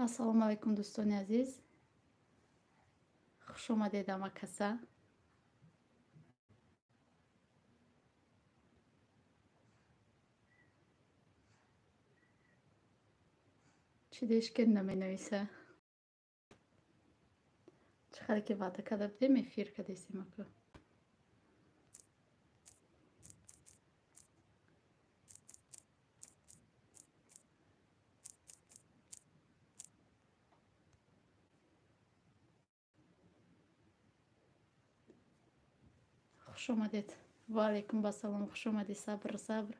Ассалому алайкум, дӯстони азиз. Хуш омадед ҳама каса. Чӣ деш ки наменависа? Чӣ хеле ки ваъда карда будем, эфир кардесем ака. Хуш омадед. Ва алайкум ассалом. Хуш омадед. Сабр, сабр.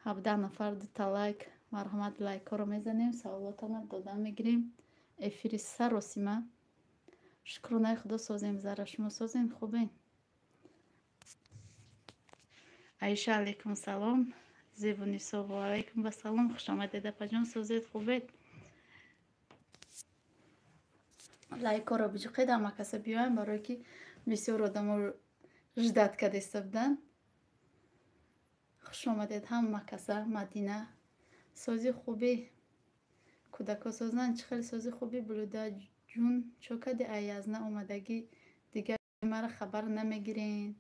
17 нафар, дута лайк. Марҳамат, лайкҳоро мезанем, саволотонро дода мегирем. Эфири саросима. Шукронаи Худо созем, зара шумо созем, хубен. Аиша, алайкум салом. Зебунисо, ва алайкум ассалом. Хуш омадед, апаҷон, созед, хубед. Лайкҳоро биҷуқед, ҳама каса биёем, барое ки бисёр одамо ждать кардеста буданд. Хуш омадед ҳама каса. Мадина, сози хубӣ, кӯдако созанд, чӣ хел сози хубӣ. Блюда ҷун, чо кади аязна омадагӣ, дигар мара хабар намегирен.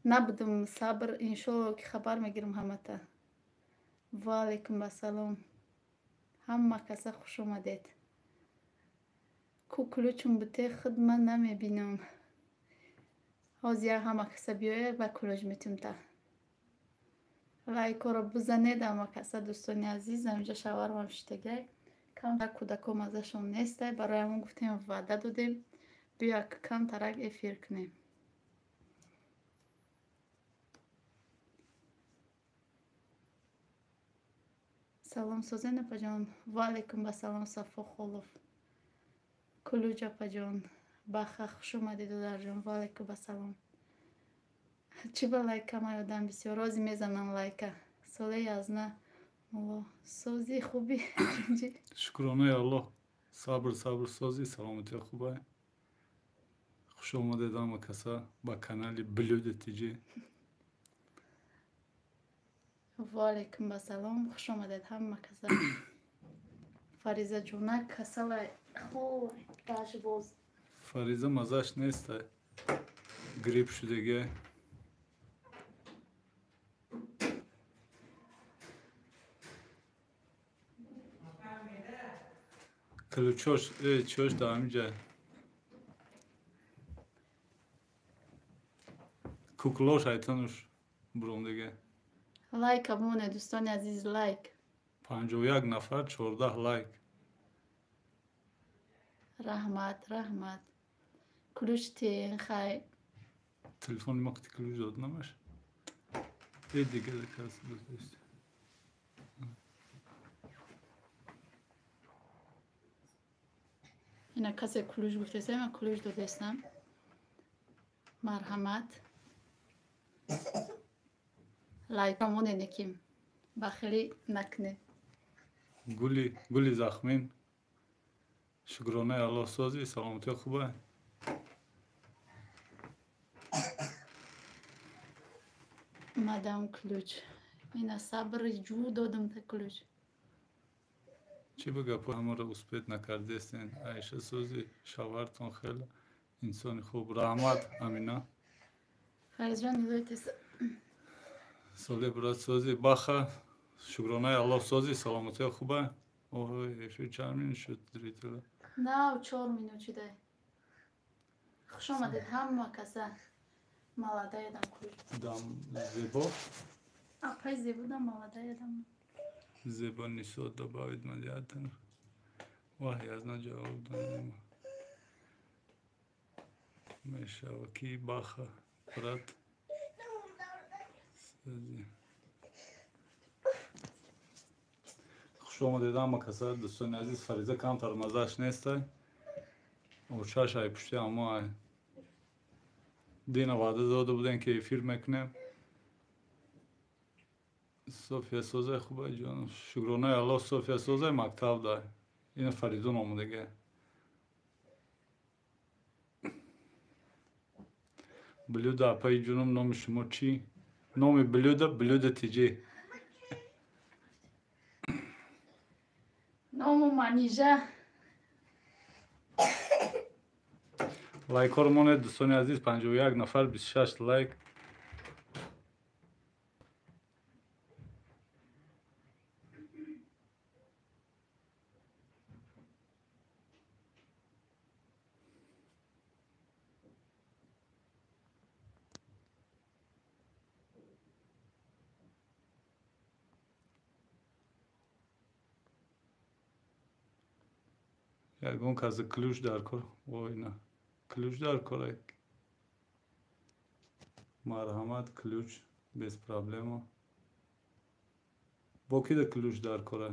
Набудум, сабр, иншолло ки хабар мегирам ҳамата. Ва алайкум ассалом. Ҳама каса хуш омадед. Ку ключум буте, худ ман намебинам. Ҳозир ҳама каса биёяд ба ключ метумта. Лайкҳоро бизанед ҳама каса, дӯстони азиз. Ҳаминҷа шавармам шиштагай. Камтар кӯдако маззашон нестай, барои ҳамон гуфтем, ваъда додем, биё камтарак эфир кунем. Салом, созен апаҷон. Ва алайкум ассалом, Сафо Холов. Кулуҷ апаҷон. Баха, хуш омадед, додарҷон. Ва алайкум ассалом. Чӣ ба лайк камай одам бисёр? Рози мезанам лайка. Соле язна мулло. Сози хуби. Шукронаи Аллоҳ. Сабр, сабр, сози, саломатӣ хубай. Хуш омадед ҳама каса ба канали Блюда ТЖ. Ва алайкум ассалом. Хуш омадед ҳама каса. Фариза ҷонак касала хой гаш боз. Фариза мазаш нестай. Грипп шудагай. Ключош, чош дар ҳамин ҷай. Куклош айтануш бурондага. Лайка моне, дӯстони азиз, лайк. 51 нафар, 14 лайк. Раҳмат, раҳмат. Ключ тен хай. Телефони ма қити ключ дод намаш. Дигар кас дӯст. Ина касе ключ гуфтеса, ман ключ додестам. Марҳамат. Лайка моне неким. Бахилӣ накунед. Гули, гули захмин. Шукронаи Аллоҳ, сози, саломатӣ хубай. Мадам ключ. Ина сабр ҷӯ додам та ключ. Чӣ ба гапҳо ҳамаро успеть накардестен? Аиша, сози, шавҳартон хеле инсони хуб. Раҳмат, Амина. Фаризҷон, нилойтес. Соле брат, сози, баха. Шукронаи Аллоҳ, сози, саломатӣ хубай. Оҳ, эфир чанд минут шуд, зрителя? Нав 4 минут шудай. Хуш омадед ҳама каса. Маладаядам ключ. Дам зебо. Апай зебо дам маладаядам. Зебо Нисо добавить модератор. Ваҳ, язна ҷавоб додем. Мешава ки баха брат. Сози. Хуш омадед ҳама каса, дӯстони азиз. Фариза камтар маззаш нестай. Очаш ай пушти ҳамо ай. Дина ваъда дода будем ки эфир мекунем. София созай, хубай ҷон. Шукронаи Аллоҳ, София созай, мактаб дай. Ина Фаридун омадага. Блюда апаи ҷунум, номи шумо чӣ? Номи блюда, Блюда ТЖ. Ному Манижа. Лайкҳоро монед, дӯстони азиз, 51 нафар, 26 лайк. Ягон каса ключ дар кор. Ой, на. Ключ дар кор. Марҳамат, ключ без проблема. Бо кида ключ дар кора?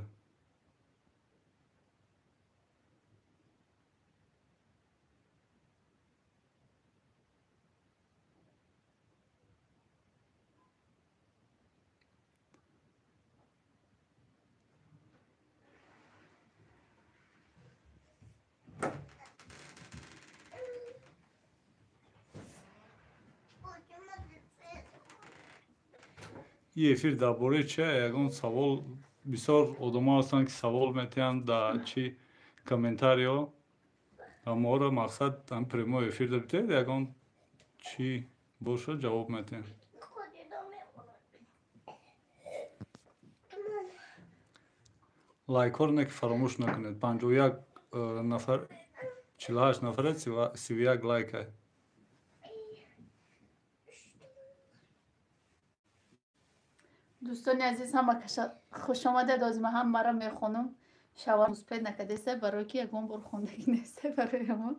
И эфир дар бораи чи? Ягон савол, бисёр одамон ҳастанд, ки савол метиҳанд дар чи комментарио. Аморо мақсад ам прямой эфир да битед, ягон чи боша ҷавоб метиҳем. Лайкҳоро не ки фаромӯш накунед. 51 нафар, 48 нафаре, 31 лайк. Дӯстони азиз, ҳама хуш омадед. Ози ман ҳамаро мехонам. Шавар муспед накардеста, барои ки ягон бор хондагӣ неста барои ҳамон.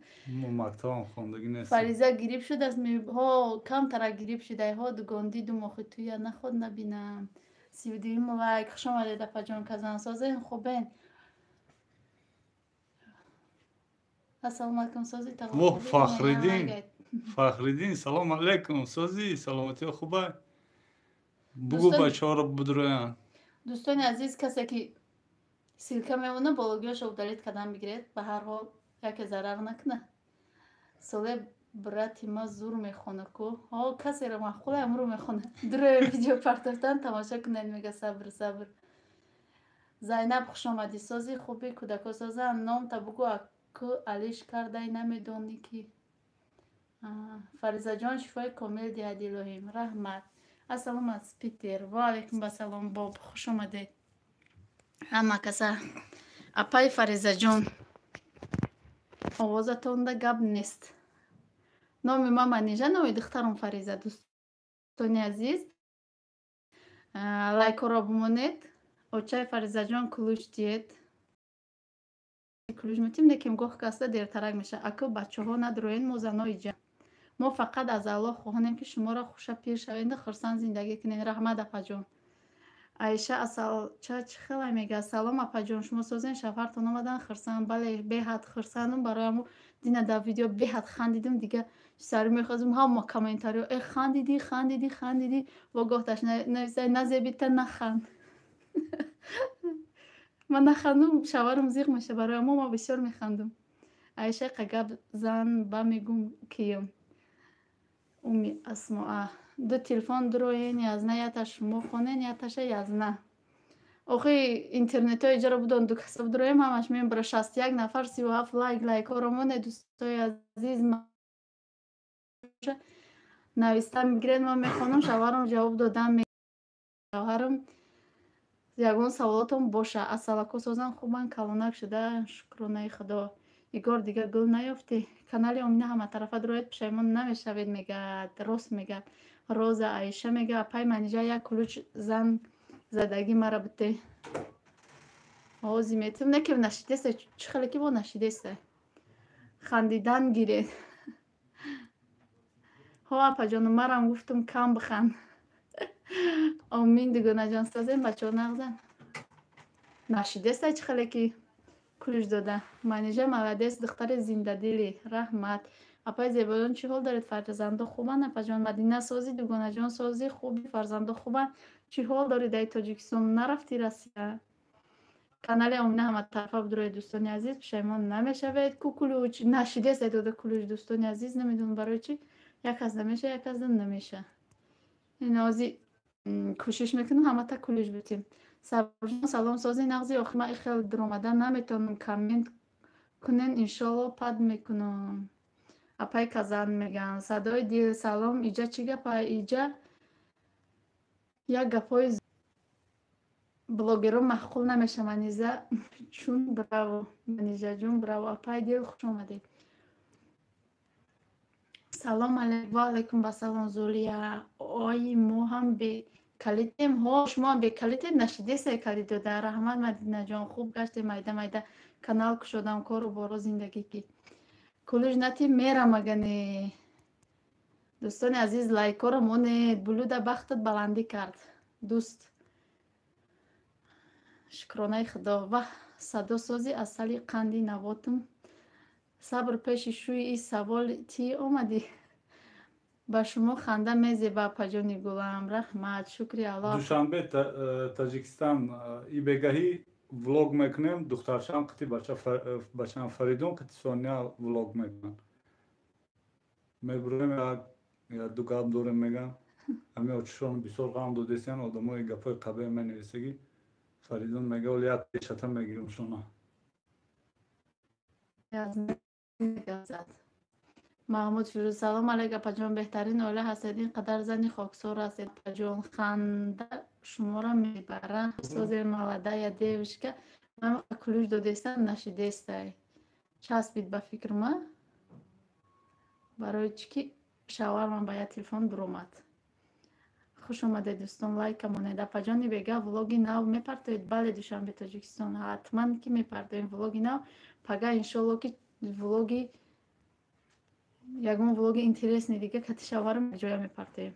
Мактабам хондагӣ нест. Фариза гириб шудааст. Ҳо, камтара гириб шудай. Ҳо, дугондӣ ду мохи туя наход набинам. 32 лайк. Хуш омадед, апаҷон. Казансозен, хубен. Ассалому алайкум, сози. Во, Фахриддин. Фахриддин, салом алайкум. Сози, саломатиё хуба? Бугу бачаҳоро бидроянд. Дӯстони азиз, касе ки ссылка мемона, бологиҳошо удалить кардан бигиред, ба ҳар ҳол яке зарар накуна. Соле брати ма зур мехона ку. Ҳо, касеро маъқула амру мехона. Дуроя видео партофтан тамошо кунед, мега сабр, сабр. Зайнаб, хуш омадӣ. Сози хуби, кӯдако созанд. Номта бугу, аку алиш кардай намедонӣ ки. Фаризаҷон, шифои комил диҳад илоҳим. Раҳмат. Ассалому аз Питер. Ва алайкум ассалом, Боб. Хуш омадед. Ҳама каса. Апаи Фаризаҷон. Овозатонда гап нест. Номи ман Манижа, номи духтарам Фариза. Дӯстони азиз, лайкҳоро бимонед. Очаи Фаризаҷон ключ диҳед. Ключ метим, лекин гоҳ каста дертарак мешавад. Аку бачаҳо надроен, мо занои ҷа. Мо фақат аз Аллоҳ хоҳонем, ки шуморо хуша пир шавенду хурсанд зиндагӣ кунед. Раҳмат, апаҷон. Аиша асалча чӣ хелай мега? Салом, апаҷон, шумо созен, шавҳартон омадан хурсанд. Бале, беҳад хурсандум. Барои ҳамо дина дар видео беҳад хандидум. Дига сари мехозум ҳама комментарио: э, хандидӣ, хандидӣ, хандидӣ. Во гоҳташ нависай назебита наханд. Ман нахандум, шавҳарам зиқ меша. Барои ҳамо ман бисёр механдум. Аиша қагап зан ба мегум киём. Уми Асмоа. Ду телефон дуроен, язна яташ шумо хонен, яташа язна. Охи интернетҳо иҷора будон, ду каса дуроем, ҳамаш мебара. 61 нафар, 37 лайк. Лайкҳоро монед, дӯстои азиз. Нависта мегиред, ман мехонам, шавҳарам ҷавоб додам. Шавҳарам ягон саволотон боша. Асалако созан, хубан, калонак шуда, шукронаи Худо. Игор, дига гул наёфтӣ. Канали Омина ҳаматарафа дуроед, пушаймон намешавед, мегӯяд. Рост мегӯяд. Роза Аиша мегӯяд: апай Манижа, як ключ зан задагӣ мара бите. Ози метим, не ки нашидеста, чӣ хеле ки бо нашидеста. Хандидан гиред. Ҳо, апаҷону, марам гуфтум кам биханд. Омин, дугонаҷон, созем, бачаҳо нағзан. Нашидеста, чӣ хеле ки ключ дода. Манижа молодец, духтари зиндадилӣ. Раҳмат. Апай Зебоён, чӣ ҳол доред? Фарзандо хубанд, апаҷон? Мадина сози, дугонаҷон сози, хуби, фарзандо хубанд. Чӣ ҳол доред дар Тоҷикистон? Нарафтӣ Россия? Канали Омина ҳаматарафа бидроед, дӯстони азиз, пушаймон намешавед. Ку ключ нашидест дода ключ, дӯстони азиз, намедонам барои чӣ. Як кас намеша, як кас намеша. Ин ози Кӯшиш мекунем, ҳамата ключ битем. Сабрҷон, салом, сози нағзи. Охир ман ихел дуромада наметавонам, коммент кунен, иншолло пад мекунам. Апай Казан мегӯянд. Садои дил, салом. Иҷа чӣ гапа? Иҷа як гапҳои блогерон маъқул намеша. Маниза чун браво, Манизаҷон, браво. Апай дил, хуш омадед. Салом алейк. Ва алайкум басалом. Зулия, ой, мо ҳам бекалитем. Ҳо, шумо ҳам бекалитем, нашидеса калит дода. Раҳмат, Мадинаҷон, хуб гаштем. Майда майда канал кушодам, кору боро, зиндагӣ ки ключ натим, мерам агане. Дӯстони азиз, лайкҳоро монед. Блюда бахтат баландӣ кард, дӯст, шукронаи Худо. Ваҳ, садосози асали қанди навотум. Сабр, пеши шӯи и савол тӣ омадӣ. Ба шумо ханда мезеба, апаҷони гулам. Раҳмат, шукри Аллоҳ. Душанбе, Таҷикистон, и бегаҳӣ влог мекунем. Духтаршам қити бачаам Фаридун қити Соня влог мекунанд. Мебурем, як ду гап дорем, мегам. Ҳами очишон бисёр ғам додесиян, одамои гапҳои қабеҳ менависагӣ. Фаридун мега, оли як пешата мегирем шуна. Зад. Маҳмуд Фирӯз, салом алейк, апаҷон, беҳтарин оила ҳастед, ин қадар зани хоксор ҳастед, апаҷон, ханда шуморо мебара. Созе, молодая девушка. Ман ключ додестам, нашидестай, часпид ба фикрма. Барои чӣ ки шавҳарман ба як телефон дуромад. Хуш омадед, дӯстон, лайка монед. Апаҷони, бега влоги нав мепартоед? Бале, Душанбе, Тоҷикистон, ҳатман ки мепартоем влоги нав. Пага, иншолло, ки влоги, ягон влоги интересный дига кати шавҳарам ҷоя мепартоем.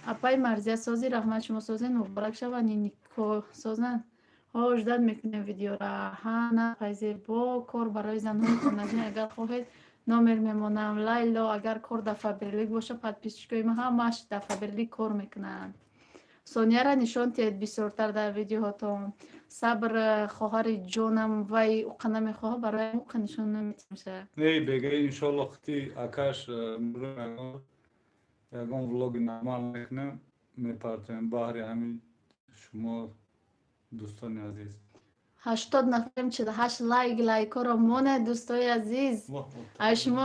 Апаи Марзия, сози, раҳмат, шумо созен, муборак шава. Нико созан, ҳо, ждать мекунем видеора. Ҳа, на, пайзебо. Кор барои занҳои хонагӣ, агар хоҳед, номер мемонам. Лайло, агар кор дар Фаберлик боша, подписчикои ма ҳамаш дар Фаберлик кор мекунанд. Сонияра нишон диҳед бисёртар дар видеоҳотон. Сабр, хоҳари ҷонам, вай уқа намехоҳа, барои уқа нишон наметимша. Не, бега, иншолло, қити акаш ягон влоги нормал мекунем, мепартоем баҳри ҳамин шумо, дӯстони азиз. 80 нафарем, 48 лайк. Лайкҳоро монед, дӯстои азиз, аз шумо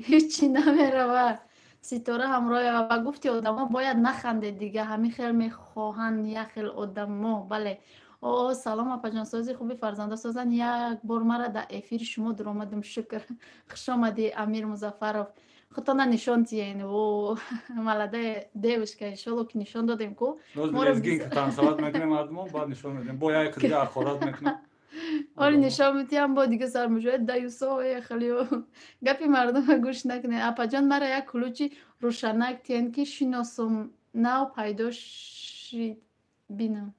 ҳечи намерава. Ситора Ҳамроева, ба гуфти одамо бояд нахандед, дига ҳамин хел мехоҳанд як хел одамо. Бале. О, салом, апаҷонсози хуби, фарзандо созан. Як бор мара дар эфири шумо дуромадам, шукр. Хуш омадӣ, Амир Музаффаров. Худтона нишон тиен. О, молодая девушка, иншолло, ки нишон додем ку. Танцевать мекунем мардумо, баъд нишон медем, бо як дига ахорат мекунем. Оли нишон метиҳам, бо дига сар мешавад даюсо хелио. Гапи мардума гӯш накунед. Апаҷон, мара як ключи рӯшанак тиен, ки шиносум, нав пайдо шид, бинам.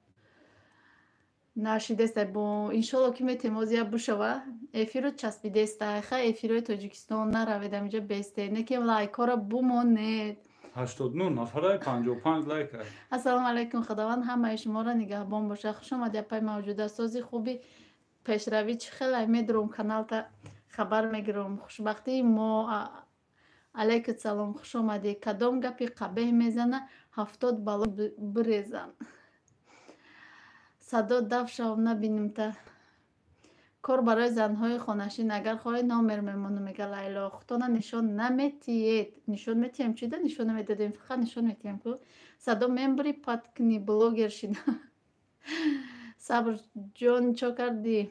Нашидеста бо, иншолло, ки метем озия бушава. Эфирро часпидеста. Ха, эфирҳои Тоҷикистон наравед, амиҷа бесте не ки лайкҳоро бумонед. 89 нафара, 55 лайк. Ассалому алайкум, Худованд ҳамаи шуморо нигаҳбон бошад. Хуш омади, апай Мавҷуда. Сози хуби, пешравӣ чӣ хелай? Медурум, каналта хабар мегирам. Хушбахтии мо. Алайкум салом, хуш омадӣ. Кадом гапи қабеҳ мезана, 70 бало бирезан. Садо даф шавам, набинимта. Кор барои занҳои хонашин, агар хоҳед, номер мемонам, мега Лайло. Худтона нишон наметиҳед? Нишон метиҳем, чида нишон намедодем, фақат нишон метиҳем ку. Садо мембри паткни, блогер шида. Сабрҷон, чо кардӣ,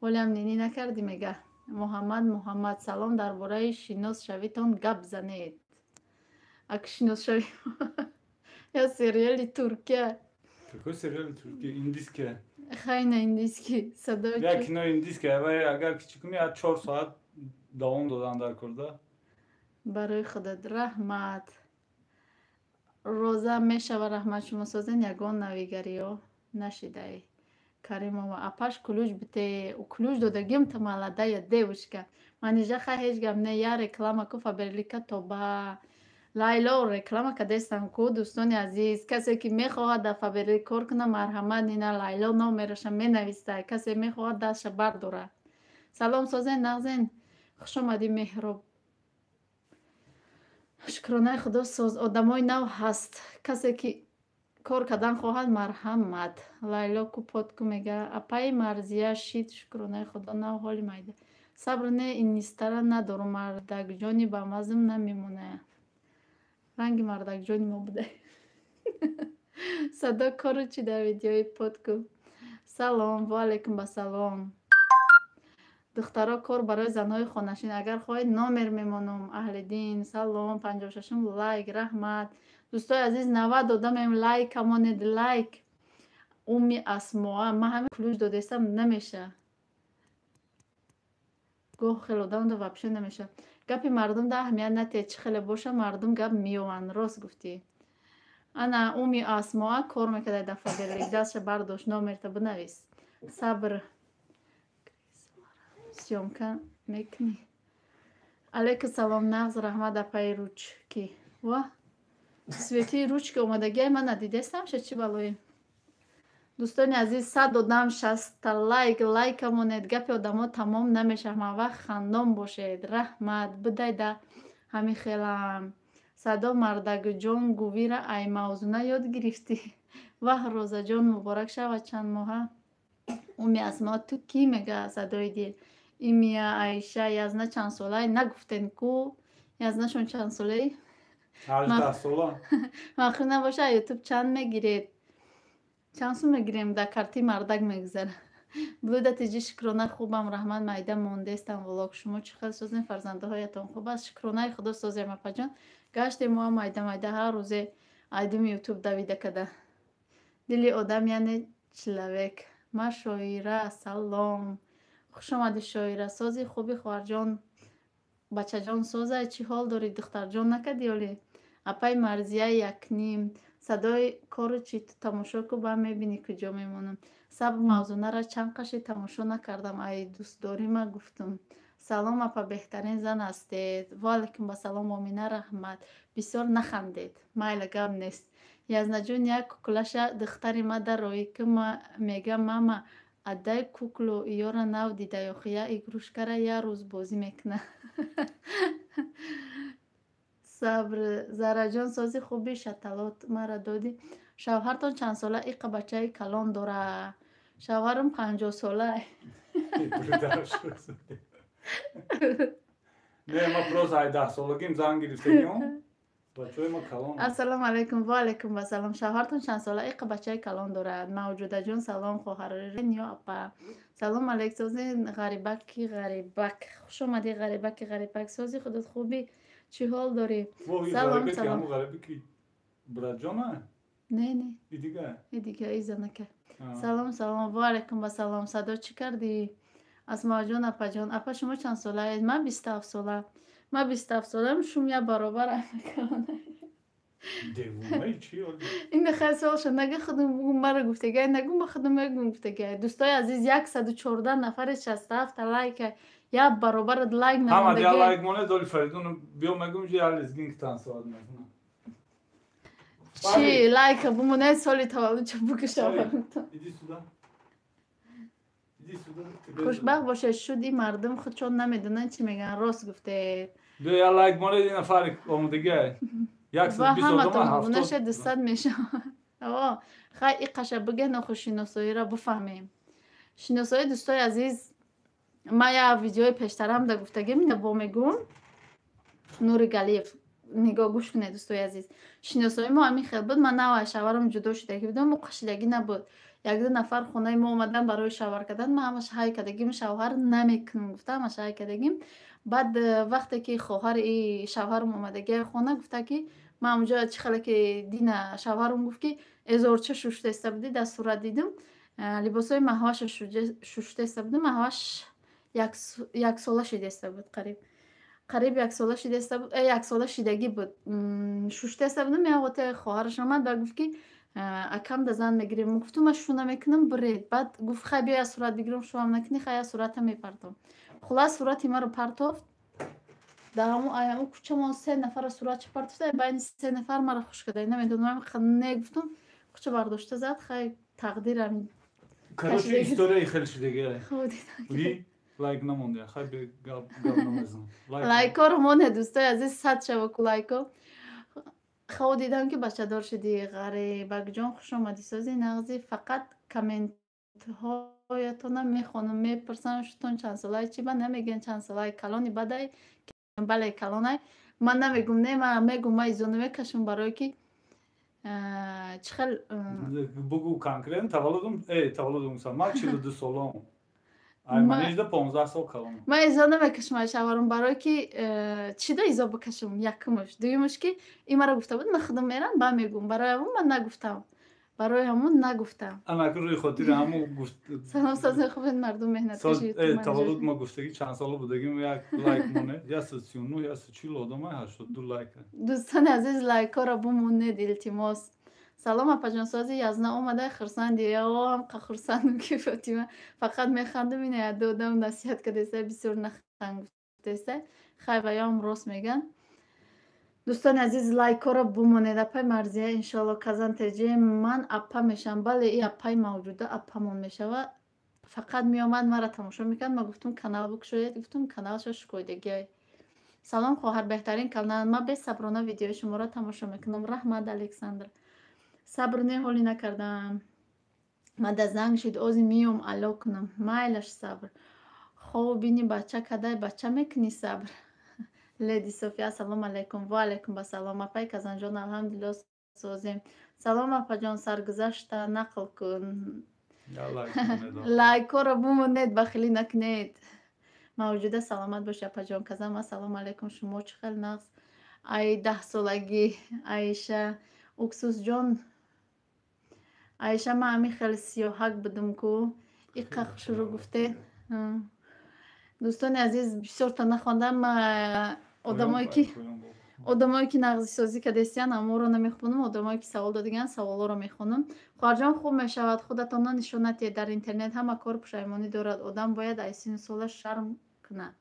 ҳолиам нинӣ накардӣ, мега Муҳаммад. Муҳаммад, салом, дар бораи шинос шавитон гап занед. Ак шинос шавӣ я сериали Туркия. Какой сериал турки? Индийский. Хайна, индийский садо. Як кинои индийский, вай агар кичи кунӣ, як 4 соат давом додан дар курда. Барои худат раҳмат. Роза мешава, раҳмат, шумо созен, ягон навигариё нашидаи. Каримова, апаш, ключ бите. Ключ додагим та, молодая девушка. Манижа, ха, ҳеҷ гап не, я реклама ку Фаберлика тоба. Лайло, реклама кадестам ку. Дӯстони азиз, касе ки мехоҳад дар Фаберлик кор кунад, марҳамат, нина Лайло номераша менависта. Касе мехоҳад, дастша бардора. Салом, созен, нағзен? Хуш омадӣ, Меҳроб. Шукронаи Худо, соз. Одамои нав ҳаст, касе ки Кор кардан хоҳад, марҳамат. Лайло ку подку мега. Апаи Марзия шид, шукронаи Худо, нав ҳоли майда. Сабр не, инистара надорум, мардакҷони ба мазм намемоная. Ранги мардакҷони мо буда. Садо кору чи дар видеои подку. Салом, ва алайкум ассалом. Духтаро, кор барои занҳои хонашин. Агар хоҳед, номер мемонам. Аҳлиддин, салом, 56-ум лайк, раҳмат. Дӯстои азиз, 90 одамем, лайк монед, лайк. Уми Асмоа, ман ҳамин ключ додестам, намеша. Гоҳ хеле одамда вообще намеша. Гапи мардум да аҳамият натиҳед, чӣ хеле боша, мардум гап меёванд, рост гуфтӣ. Ана Уми Асмоа кор мекарда дар Фаберлик, дастша бардошт, номерта бинавис. Сабр съёмка мекунӣ. Алейкум салом, нағз, раҳмат, апаи ручки. Ва свети ручки омадагиай ман надидестам ша, чӣ балое. Дӯстони азиз, 100 одам, 60-та лайк, лайка монед, гапи одамо тамом намешавад, ҳамавақт хандон бошед. Раҳмат, бидай да ҳамин хелам. Садо мардакҷон гувира ай мавзуна ёд гирифтӣ. Ваҳ, Розаҷон, муборак шавад чанд моҳа. Уми Асмо, ту кӣ мега садои дил. Имия Аиша, Язна чанд солаи? Нагуфтен ку. Язнашон чанд солаи? 18 сола. Махфӣ набоша, Ютуб чанд мегиред? Чанд сум мегирем, дар карти мардак мегузара. Блуда тиҷи, шукрона, хубам, раҳмат, майда мондестам влог. Шумо чӣ хел созем, фарзандаҳоятон хуб аст? Шукронаи Худо, созем, апаҷон. Гаштем мо майда майда ҳар рӯзе айдуми Ютуб давида када. Дили одам яъне человек. Ма Шоира, салом. Хуш омадӣ, Шоира. Сози хуби, хоҳарҷон, бачаҷон созай, чӣ ҳол дорӣ, духтарҷон накардӣ олӣ? Апаи Марзия якним. Садои кору чӣ, ту тамошо ку, ба мебинӣ куҷо мемонам. Сабр мавзунара чанд қаши тамошо накардам, ай дӯстдорима гуфтум. Салом, апа, беҳтарин зан ҳастед. Ва алайкум ассалом, Омина, раҳмат. Бисёр нахандед. Майла, гап нест. Язнаҷон, як куклаша духтари ма дароӣ ки мега: мама, отдай куклу, ёра нав дида охи, я игрушкара як рӯз бозӣ мекуна. Сабр Зараҷон, сози хуби, шаталот мара додӣ. Шавҳартон чанд сола, иқа бачаи калон дора? Шавҳарам 50-сола. Не, ма просто ай 10-солагим зан гирифтагиам. Бачаи ма калон. Ассалому алайкум, ва алайкум ассалом. Шавҳартон чанд сола, иқа бачаи калон дорад? Мавҷудаҷон, салом, хоҳарин ё апа. Салом алейк, сози ғарибаки ғарибак. Хуш омадӣ, ғарибаки ғарибак. Сози худат хубӣ? Чӣ ҳол дорӣ? Салом, салом. Ғарибаки братҷона? Не, не. И дига? И дига, и занака. Салом, салом, ва алайкум ассалом. Садо, чӣ кардӣ? Асмоаҷон, апаҷон. Апа, шумо чанд солаед? Ман 27 сола. Ман 27 солаам, шум як баробарам. Девонаи чӣ? Ин хеле савол шуд. Нага худам бугум мара гуфтагай, нагу ма худам мегум гуфтагай. Дӯстои азиз, 114 нафари, 67 лайка. Як баробар лайк намондагай. Ҳама лайк монед, оли Фаридун биё мегум ҷи як лезгинка танцевать мекунам. Чӣ лайка бумонед, соли таваллудча букашам. Иди сюда. Хушбахт бошед, шуд ин мардум худшон намедонанд чӣ мегӯянд, рост гуфтед. Биё, як лайк монед, ин нафари омодагиай. 120 одама 70. Наша 200 мешавад. О, хай иқаша биге, ноху шиносоиро бифаҳмем. Шиносои, дӯстои азиз, ман як видеои пештарам да гуфтагим, ина бо мегӯм. Нури Галиев, нигоҳ гӯш кунед, дӯстои азиз. Шиносои мо ҳамин хел буд, ман нав аз шавҳарам ҷудо шудагӣ будам, ӯ қашидагӣ набуд. Як-ду нафар хонаи мо омадан барои шавҳар кардан, ман ҳамаш ҳай кардагим, шавҳар намекунам гуфта, ҳамаш ҳай кардагим. Баъд вақте ки хоҳари шавҳарам омадагиа хона, гуфта ки ман онҷо чӣ хеле ки дина шавҳарам гуфт ки эзорча шуштаиста будӣ, дар сурат дидум, либосҳои маҳваша шуштаиста будум, маҳваш яксола шидаиста буд, қариб қариб яксола шидаиста буд, яксола шидагӣ буд, шуштаиста будум. Як вақте хоҳараш омад ва гуфт ки акам да зан мегирем. Гуфтум, ман шу намекунам, биред. Баъд гуфт, хай биё, як сурат бигирам, шуам накунӣ, хай як сурата мепартом. Хулас, сурати маро партофт. Дар ҳамун кӯчамон се нафара суратча партофта, байни се нафар маро хуш карда. Намедонам, не гуфтум, кӯча бардошта зад, хай тақдирам. Короче, историяи хеле шидагиай. Лайк намонда, хай гап гап намезанам. Лайкоро моне, дӯстои азиз, 100 шава ку лайко. Хав дидам, ки бачадор шудӣ. Ғарибакҷон, хуш омадӣ. Сози, нағзи. Фақат комментҳоятона мехонам. Мепурсам, шутон чандсолай, чи ба намегӯян чандсолай. Калони бадай, бале, калонай. Ман намегум, не, ман мегум, ман изо намекашам, барое ки чӣ хел. Бугу конкретно таваллудум, таваллудум, ман 42 солам. Манижда 15 сол калонам. Ман изо намекашам ай шавҳарам, барое ки чӣ да изо бикашам? Якумаш, дуюмаш, ки и маро гуфта буд, ман худам мерам, ба мегум. Барои ҳамун ман нагуфтам, барои ҳамун нагуфтам. Анаки рӯи хотири ҳамун гуфт. Салом, сози, хубед, мардум меҳнаткаши. Таваллуд ма гуфтагӣ, чанд сола будагим, як лайк монед, 139, 140 одама, 82 лайка. Дӯстони азиз, лайкҳоро бумонед, илтимос. Салом, апаҷон, сози, язна омадай, хурсанди. Ҳамқа хурсандам, ки Фотима, фақат механдам. Ина яду одам насиҳат кардеста, бисёр наханд гуфтеста. Хай, ваём рост меган. Дӯстони азиз, лайкҳоро бумонед. Апай Марзия, иншоалло, Казан теҷе ман апа мешавам. Бале, и апаи мавҷуда апамон мешавад. Фақат меомад, маро тамошо мекард. Ман гуфтум, канал бикушоед, гуфтум, каналша шукоидагиай. Салом, хоҳар, беҳтарин канал, ман бесаброна видеои шуморо тамошо мекунам. Раҳмат, Александр. Сабр не, ҳолӣ накардам. Мада занг шид, ози миём, ало кунам. Майлаш, сабр. Хову бини, бача кадай, бача мекунӣ, сабр. Леди София, ассалому алайкум. Ва алайкум ассалом, апай Казанҷон, алҳамдулилло, созем. Салом, апаҷон, саргузашта нақл кун. Лайкҳоро бумонед, бахилӣ накунед. Мавҷуда, саломат боши, апаҷон Казан. Ассалому алайкум, шумо чӣ хел, нағз? Ай 10 солагӣ, Аиша Уксусҷон. Аиша, ман ҳамин хеле сиёҳак будум ку, иқа шурӯъ гуфте. Дӯстони азиз, бисёрта нахондам. Одамое ки нағзисозӣ кардестиян, аморо намехонам. Одамое ки савол додагиян, саволҳоро мехонам. Хоҳарҷон, хуб мешавад, худатонро нишон надиҳед дар интернет. Ҳама кор пушаймонӣ дорад. Одам бояд аз сину сола шарм кунад.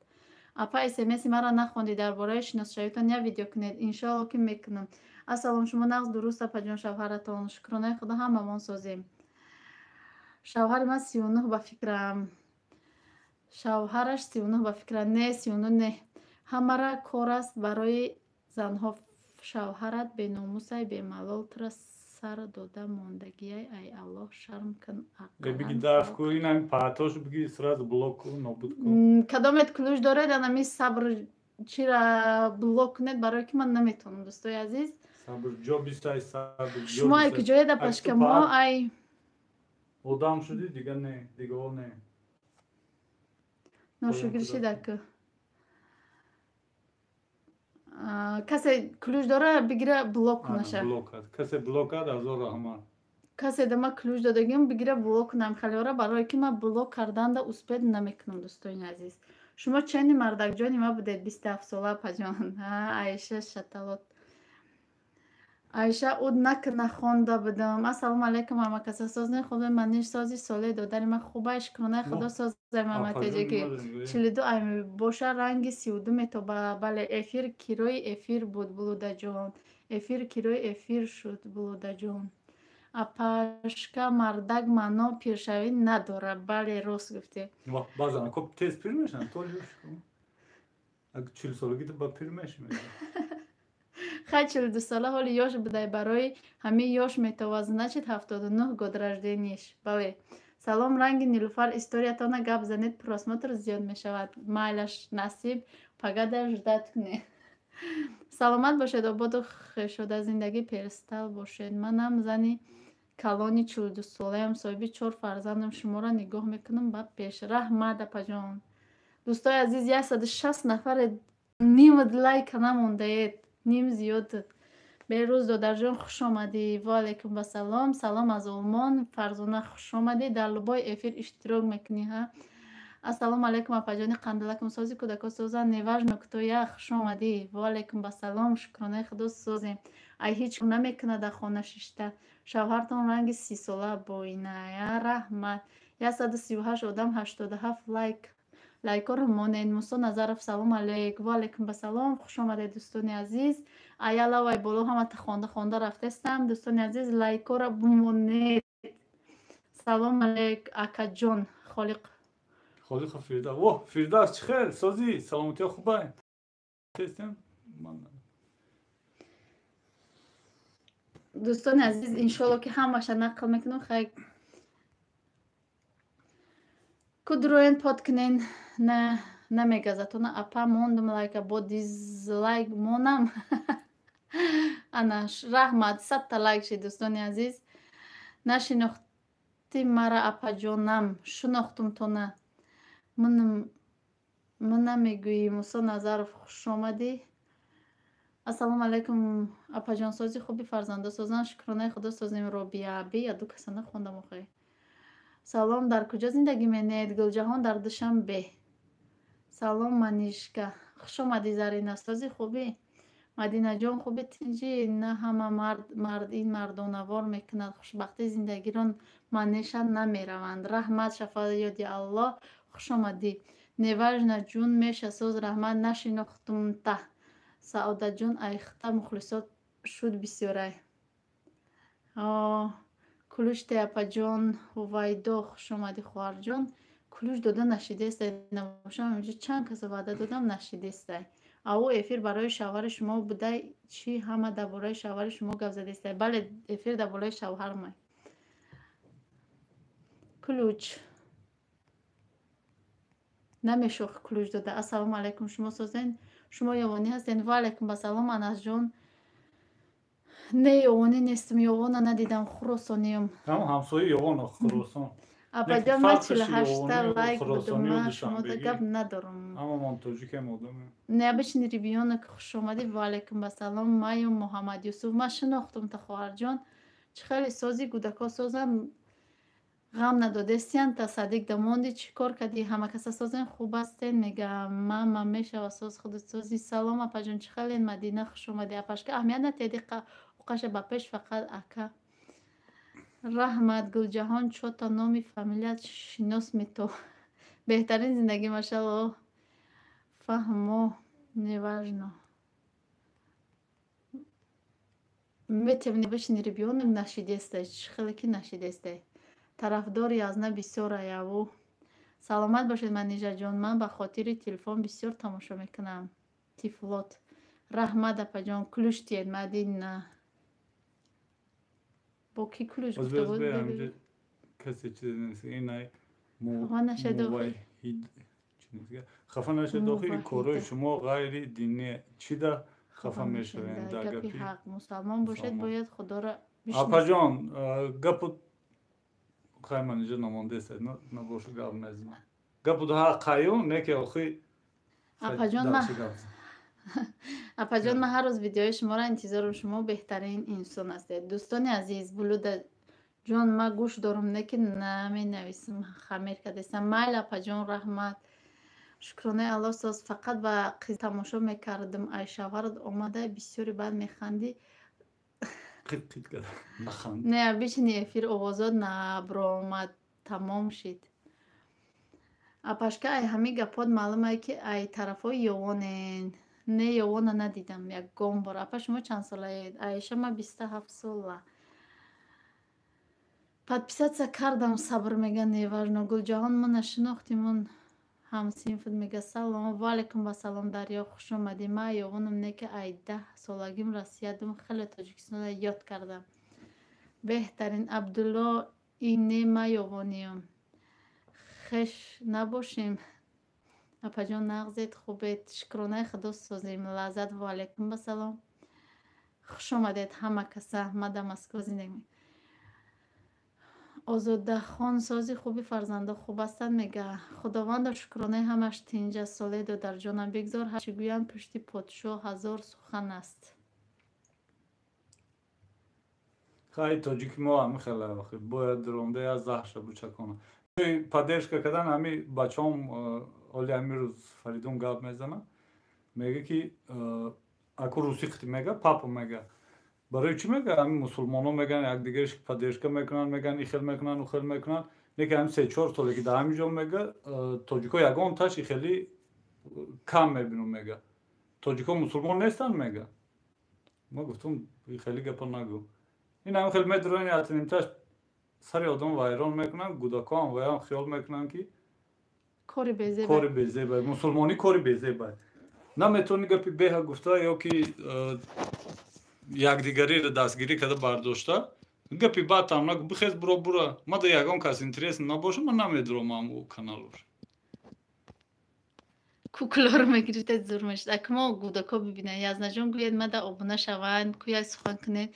Апа, смси маро нахондӣ. Дар бораи шиносшавитон як видео кунед. Иншоалло, ки мекунам. Ассалом, шумо нағз, дуруст, апаҷон, шавҳаратон? Шукронаи Худо, ҳамамон созем. Шавҳари ман 39 ба фикрам. Шавҳараш 39 ба фикрам. Не, 39 не. Ҳамара кор аст барои занҳо. Шавҳарат беномусай, бемалол тура сар дода мондагиай. Ай Аллоҳ шарм кун. Биги даф ку, инами паатош биги, сразу блок ку, нобуд ку. Кадомет ключ доред, анами сабр чира блок кунед, барое ки ман наметавонам, дӯстои азиз. Сабр ҷо бистай, сабр. Шумо ай куҷоед, апашка? Мо ай Одам шудӣ, дига не, дига не. Ношукр шидаку. Касе ключ дора, бигира, блок кунаша. Касе блок кард, азор раҳмат. Касе да ма ключ додагим, бигира, блок кунам халиора, барое ки ман блок карданда успеть намекунам. Дӯстони азиз, шумо чени мардакҷони ма будед, 27 сола, апаҷон. Аиша шаталот, Аиша уд накна, хонда будам. Ассалому алайкум, ҳамакаса, созне, хубе, маниш, сози, соле, додари ман хуба, шукронаи Худо, созай. Маматеҷаки 42 ай боша, ранги 32 метоба. Бале, эфир кирои эфир буд, Блудаҷон. Эфир кирои эфир шуд, Блудаҷон. Апашка, мардак маъно пиршавӣ надорад. Бале, рост гуфтӣ. Баъзан тез пир мешаванд, 40 солагӣ ба пир меши. Хай, 42 сола ҳоли ёш будай, барои ҳамин ёш метова. Значит, 79 год рождения ш. Бале. Салом, ранги Нилуфар историятона гап занед, просмотр зиёд мешавад. Майлаш, насиб, пагада ждать кунед. Саломат бошед, ободу хешода, зиндагӣ перстал бошед. Манам зани калони 42 солаям, соҳиби чор фарзандам, шуморо нигоҳ мекунам ба пеш. Раҳмат, апаҷон. Дӯстои азиз, 160 нафаре, ним лайка намондаед, ним зиёд. Берӯз додарҷон, хуш омадӣ. Ваалайкум басалом. Салом аз Олмон, Фарзона, хуш омадӣ. Дар любой эфир иштирок мекунӣ, ҳа. Ассалому алайкум, апаҷони қандалакум, сози, кӯдако созан, неважно кто я, хуш омадӣ. Ваалайкум басалом, шукронаи Худо, созем. Ай ҳеҷ намекунад дар хона шишта. Шавҳартон ранги 30 сола боиная. Раҳмат. 138 одам, 87 лайк. Лайкҳоро монед. Мусо Назаров, салом алейк. Ваалайкум басалом, хуш омадед, дӯстони азиз. Аялавай боло ҳамата хонда хонда рафтестам. Дӯстони азиз, лайкҳоро бимонед. Салом алейк, акаҷон Холиқ. Холиқо Фирдавс, о, Фирдавс, чӣ хел, созӣ, саломатиё хубай? Тестем. Дӯстони азиз, иншоалло ки ҳамаша нақл мекунам. Хай, кудроен под кунен, на намегазатона. Апа, мондум лайка, бо дизлайк монам. Ана, раҳмат, 100-та лайк шид, дӯстони азиз. Нашинохти мара, апаҷонам? Шунохтумтона. Ман намегӯӣ. Мусо Назаров, хушомадӣ. Ассалому алайкум, апаҷон, сози, хуби, фарзандо созанд? Шукронаи худо, созем. Робия би яду каса нахондам охе. Салом, дар куҷо зиндагӣ менед? Гулҷаҳон, дар Душанбе. Салом, Манишка, хушомадӣ. Зарина, сози, хубӣ? Мадинаҷон, хуби, тинҷӣ? На ҳама мард ин мардонавор мекунад. Хушбахтии зиндагиро манеша намераванд. Раҳмат, Шафоёди Аллоҳ, хушомадӣ. Неважно, ҷун, меша соз, раҳмат. Нашинохтумта. Саодаҷон, айхта мухлисот шуд бисёрай. Ключ те, апаҷон. Ҳувайдо, хушомадӣ, хоҳарҷон. Ключ дода нашидестай, набошам инҷо чанд каса ваъда додам, нашидестай. Ау эфир барои шавҳари шумо будай чӣ? Ҳама дар бораи шавҳари шумо гап задестай. Бале, эфир дар бораи шавҳармай. Ключ намешохи, ключ дода. Ассалому алайкум, шумо созен? Шумо ёвонӣ ҳастен? Ва алайкум ассалом, Анасҷон. Не, ёвонӣ нестам, ёвона надидам, хуросониям. Ҳамсояи ёвон, Хуросон. Апаҷон, ман 48-та лайк будум, ман шумода гап надорам. Ҳамамон тоҷикем, одаме. Необычный ребёнок, хушомадӣ. Ва алайкум ассалом, Маю Муҳаммад Юсуф. Ман шинохтум та, хоҳарҷон. Чӣ хеле сози, кӯдакҳо созанд, ғам надодестиян. Та садик дамонди, чӣ кор кардӣ? Ҳама каса созен, хуб ҳастен, мега. Мама мешава соз, худат сози. Салом, апаҷон, чӣ хелен? Мадина, хушомадӣ. Апашка, аҳамият натиҳед, уқаша ба пеш фақат ака. Раҳмат, Гулҷаҳон, чота номи фамилият шинос мето. Беҳтарин зиндагӣ, машалло. Фаҳмо, неважно. Метем, бишини, ребёнок нашидестай, чӣ хеле ки нашидестай. Тарафдори язна бисёр аяву. Саломат бошед, Манижаҷон, ман ба хотири телефон бисёр тамошо мекунам. Тифлот. Раҳмат, апаҷон, ключ тиед, Мадина. Бо кӣ ключ гуфта буд? Касе чизе нест. Инай Хафа нашед охи. Хафа нашед охи, корҳои шумо ғайри динӣ чида хафа мешавем? Дар гапи ҳақ. Мусалмон бошед, бояд Худоро. Апаҷон, гапу хай ман инҷо намондест, набошу гап мезанам. Гапу ҳақ қаюм не ки охи. Апаҷон, ман, апаҷон, ман ҳар рӯз видеои шуморо интизорам, шумо беҳтарин инсон ҳастед. Дӯстони азиз, Булуда ҷон, ман гӯш дорам, не ки наменависам, хамир кардестам. Майли, апаҷон, раҳмат. Шукронаи Аллоҳ, соз. Фақат ба қиз тамошо мекардам. Ай шавҳарат омада, бисёри баъд механдӣ. Не, бичини эфир овозот набромад, тамом шид. Апашка, ай ҳамин гапот маълумае ки ай тарафҳои ёвонен. Не, ёвона надидам ягон бор. Апа, шумо чанд солаед? Аиша, ман 27 сола. Подписаться кардам, сабр, мега, неважно. Гулҷаҳон, ма нашинохтимон, ҳамсинфт, мега. Салом, ва алайкум ассалом, Дарё, хушомадӣ. Ман ёвонам, не ки ай 10 солагим Россиядум, хеле Тоҷикистонро ёд кардам. Беҳтарин. Абдулло, ин не, ман ёвониём. Хеш набошем. Апаҷон, нағзед, хубед? Шукронаи худо, созем. Лаззат, ва алайкум ассалом, хушомадед ҳама каса. Ман дар Москва зиндагӣ. Озодахон, сози, хуби, фарзандо хуб ҳастанд, мега. Худовандо, шукронаи ҳамаш тинҷ аст. Солеҳ, додарҷонам, бигзор ҳарчи гӯянд, пушти подшоҳ ҳазор сухан аст. Хай, тоҷики мо ҳами хеле бояд ронда я заҳша бучакона поддержка кардан. Ҳами бачаҳом оли ҳами рӯз Фаридун гап мезана, мега ки аку русӣ қити мега, папа, мега, барои чӣ, мега, ҳами мусулмонҳо меган якдигарш поддержка мекунанд, меган и хел мекунанд, у хел мекунанд, не ки ҳами 3-4 соле ки дар ҳамин ҷо, мега, тоҷикҳо ягон таш и хеле кам мебинум, мега, тоҷикҳо мусулмон нестанд, мега. Ма гуфтум, хеле гапа нагӯ, ин ҳами хел медурони атнимташ сари одам вайрон мекунанд, гудакоам ваям хиёл мекунанд ки кори безеба, мусулмонӣ кори безеба, наметавони гапи беҳа гуфта ё ки Якдигариро дастгирӣ карда бардошта, гапи баъд там нагу, бихез, буро, бура. Ма да ягон кас интерес набоша, ман намедурам ам каналош. Кукларо мегирифтед, зур мешуд. Ак мо гудако бибинанд. Язнаҷон, гӯяд, мада обуна шаванд, кӯяк сухан кунед.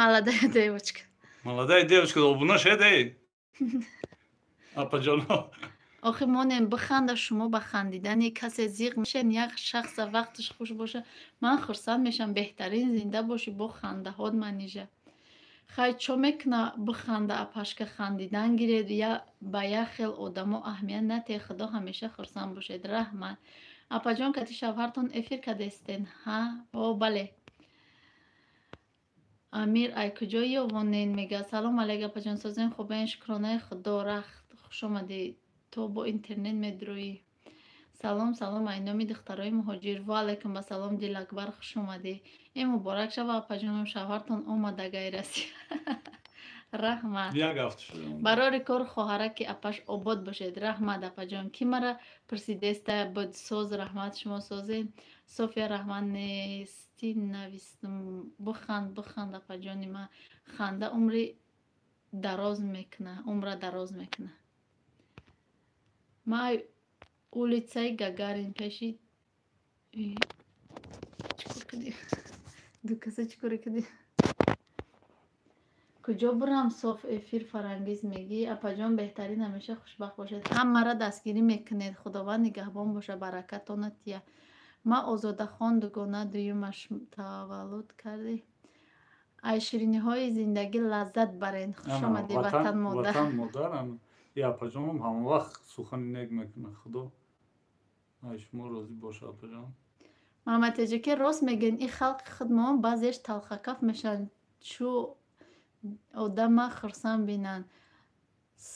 Молодая девочка. Молодая девочка обуна шед, эй апаҷоно. Охи монем, биханда. Шумо ба хандидани касе зиқ мешен. Як шахса вақташ хуш боша, ман хурсанд мешам. Беҳтарин, зинда бошӣ бо хандаҳот, Манижа. Хай, чо мекуна? Биханда, апашка, хандидан гиред. Ба як хел одамо аҳамият натиҳед. Худо, ҳамеша хурсанд бошед. Раҳмат, апаҷон. Кати шавҳартон эфир кардестен? Ҳа, о, бале. Амир, ай куҷо ёвонен, мега. Салом алейк, апаҷон, созен, хубен? Шукронаи Худо. Рахт, хушомадӣ. То бо интернет медурӯӣ. Салом, салом, ай номи духтарои муҳоҷир. Ва алайкум ассалом, Дилакбар, хушомадӣ. Э, муборак шава, апаҷонам, шавҳартон омадагай Россия. Раҳмат. Як ҳафта шуд. Барори кор, хоҳараки апаш, обод бошед. Раҳмат, апаҷон. Ки мара пурсидеста буд? Соз, раҳмат, шумо созед? София, раҳмат. Нестӣ навистум. Биханд, биханд, апаҷони ман. Ханда умри дароз мекуна, умра дароз мекуна. Ма улицаи Гагарин пеши. Чикор кардӣ? Ду каса чикоре кардӣ? Куҷо бурам? Соф эфир. Фарангиз мегӣ, апаҷон, беҳтарин, ҳамеша хушбахт бошед. Ҳамаро дастгирӣ мекунед, Худованд нигаҳбон боша, баракатона тия. Ма Озодахон, дугона дуюмаш таваллуд кардӣ. Ай шириниҳои зиндагӣ лаззат барен. Хушомадӣ, Ватан модар. Ватан модар. И апаҷонам ҳамавақт сухани нек мекунад. Худо ай шумо розӣ боша, апаҷон. Муҳаммадтеҷаке, рост мегӯен, ин халқи худмон баъзеаш талхакаф мешаванд, чӯ одама хурсанд бинанд.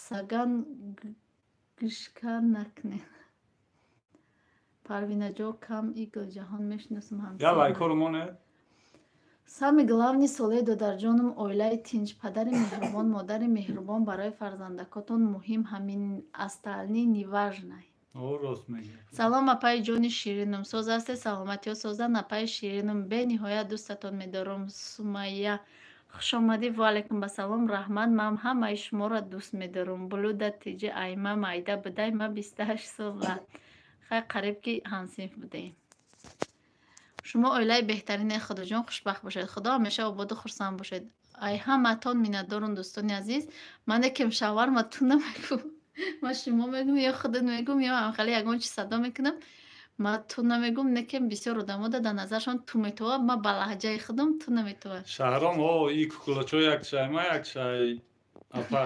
Саган гишка накунед. Парвинаҷо, кам и Гулҷаҳон мешиносам. Я лайкҳоро монед. Самый главный, солеҳ додарҷонум, оилаи тинҷ, падари меҳрубон, модари меҳрубон барои фарзандакотон муҳим ҳамин, остальное неважно. Рост мегӯ. Салом, апаи ҷони ширинум, соз ҳастед? Саломатиҳо созанд, апаи ширинум. Бениҳоят дӯстатон медорам. Сумайя, хушомадӣ. Ваалайкум ассалом, раҳмат. Ман ҳамаи шуморо дӯст медорам. Блуда тиҷи айма майда будай, ма 28 сола. Хай, қариб ки ҳамсинф будаем. Шумо оилаи беҳтарине, Худоҷон, хушбахт бошед. Худо, ҳамеша ободу хурсанд бошед. Ай ҳаматон миннатдорум, дӯстони азиз. Ман якем шавҳарма ту намегӯ, ман шумо мегӯм ё худат мегӯм ё ҳамхеле ягон чиз садо мекунам. Ма ту намегӯм, некем бисёр одамо да дар назаршон ту метова. Ма ба лаҳҷаи худам ту наметова. Шаҳром, о, и кукулачо як чай, ма як чай, апа,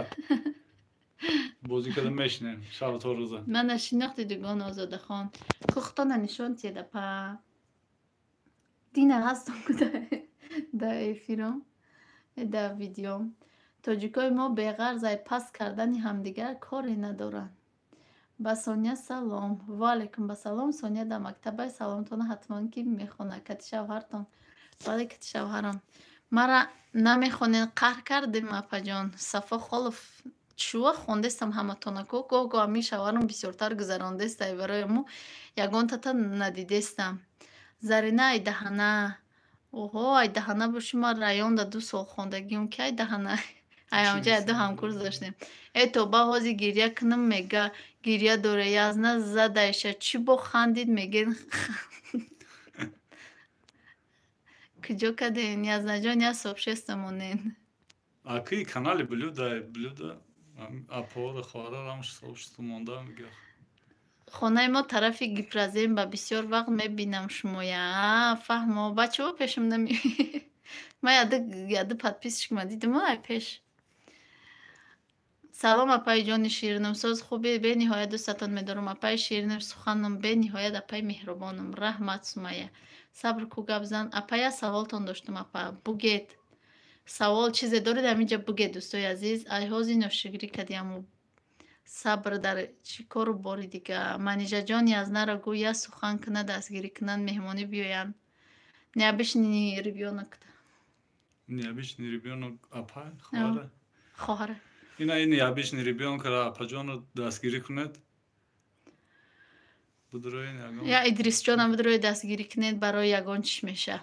бозӣ карда мешинем шаб то рӯза. Мана шинохти, дугон Озодахон. Кухтона нишон тиед, апа. Дина ҳастам да эфиром, да видеом. Тоҷикои мо беғарз ай паст кардани ҳамдигар коре надоранд. Ба Соня салом. Ваалайкум басалом. Соня дар мактабай, саломтона ҳатман ки мехонад. Кати шавҳартон? Бале, кати шавҳарам. Мара намехонед, қаҳр кардем, апаҷон. Сафо Холов, чӯа хондестам ҳаматонако. Гоҳ гоҳ ҳамин шавҳарам бисёртар гузарондестай, барои мо ягонтата надидестам. Зарина, ай даҳана. Оҳо, ай даҳана боши, ман районда 2 сол хондагиам, ки ай даҳана, ай ҳамҷа ду ҳамкурс доштем. Э, тоба, ҳози гиря кунам, мега гиря дора. Язна задайша, чӣ бо хандид, меген. Куҷо кардем, Язнаҷон, як сообщество монен. Аки канали блюда, блюда, апора, хоҳарарам сообщество монда, мега. Хонаи мо тарафи Гипрозем, ба бисёр вақт мебинам шумоя. Фаҳмо, бачаҳо пешам нами. Ман яду подписчик ма дидам ай пеш. Салом, апаи ҷони ширинум, соз, хубе? Бениҳоят дӯстатон медорам, апаи ширинум, суханам, бениҳоят апаи меҳрубонам. Раҳмат, Сумая. Сабр ку, гап зан, апа. Як саволтон доштам, апа. Бугед, савол чизе доред, ҳаминҷа бугед, дӯстои азиз. Ай ҳози ношукрӣ кардиаму сабр дар чӣ кору бори дига. Манижаҷон, Язнара гӯ, як сухан кунад, дастгирӣ кунанд, меҳмонӣ биёянд. Необычный ребёнок. Необычный ребёнок, апа, хоҳара. Хоҳара. Ина, ин необычный ребёнкара апаҷонро дастгирӣ кунед. Будроин ягон. Я Идрисҷонам бидрои, дастгирӣ кунед, барои ягон чиш меша.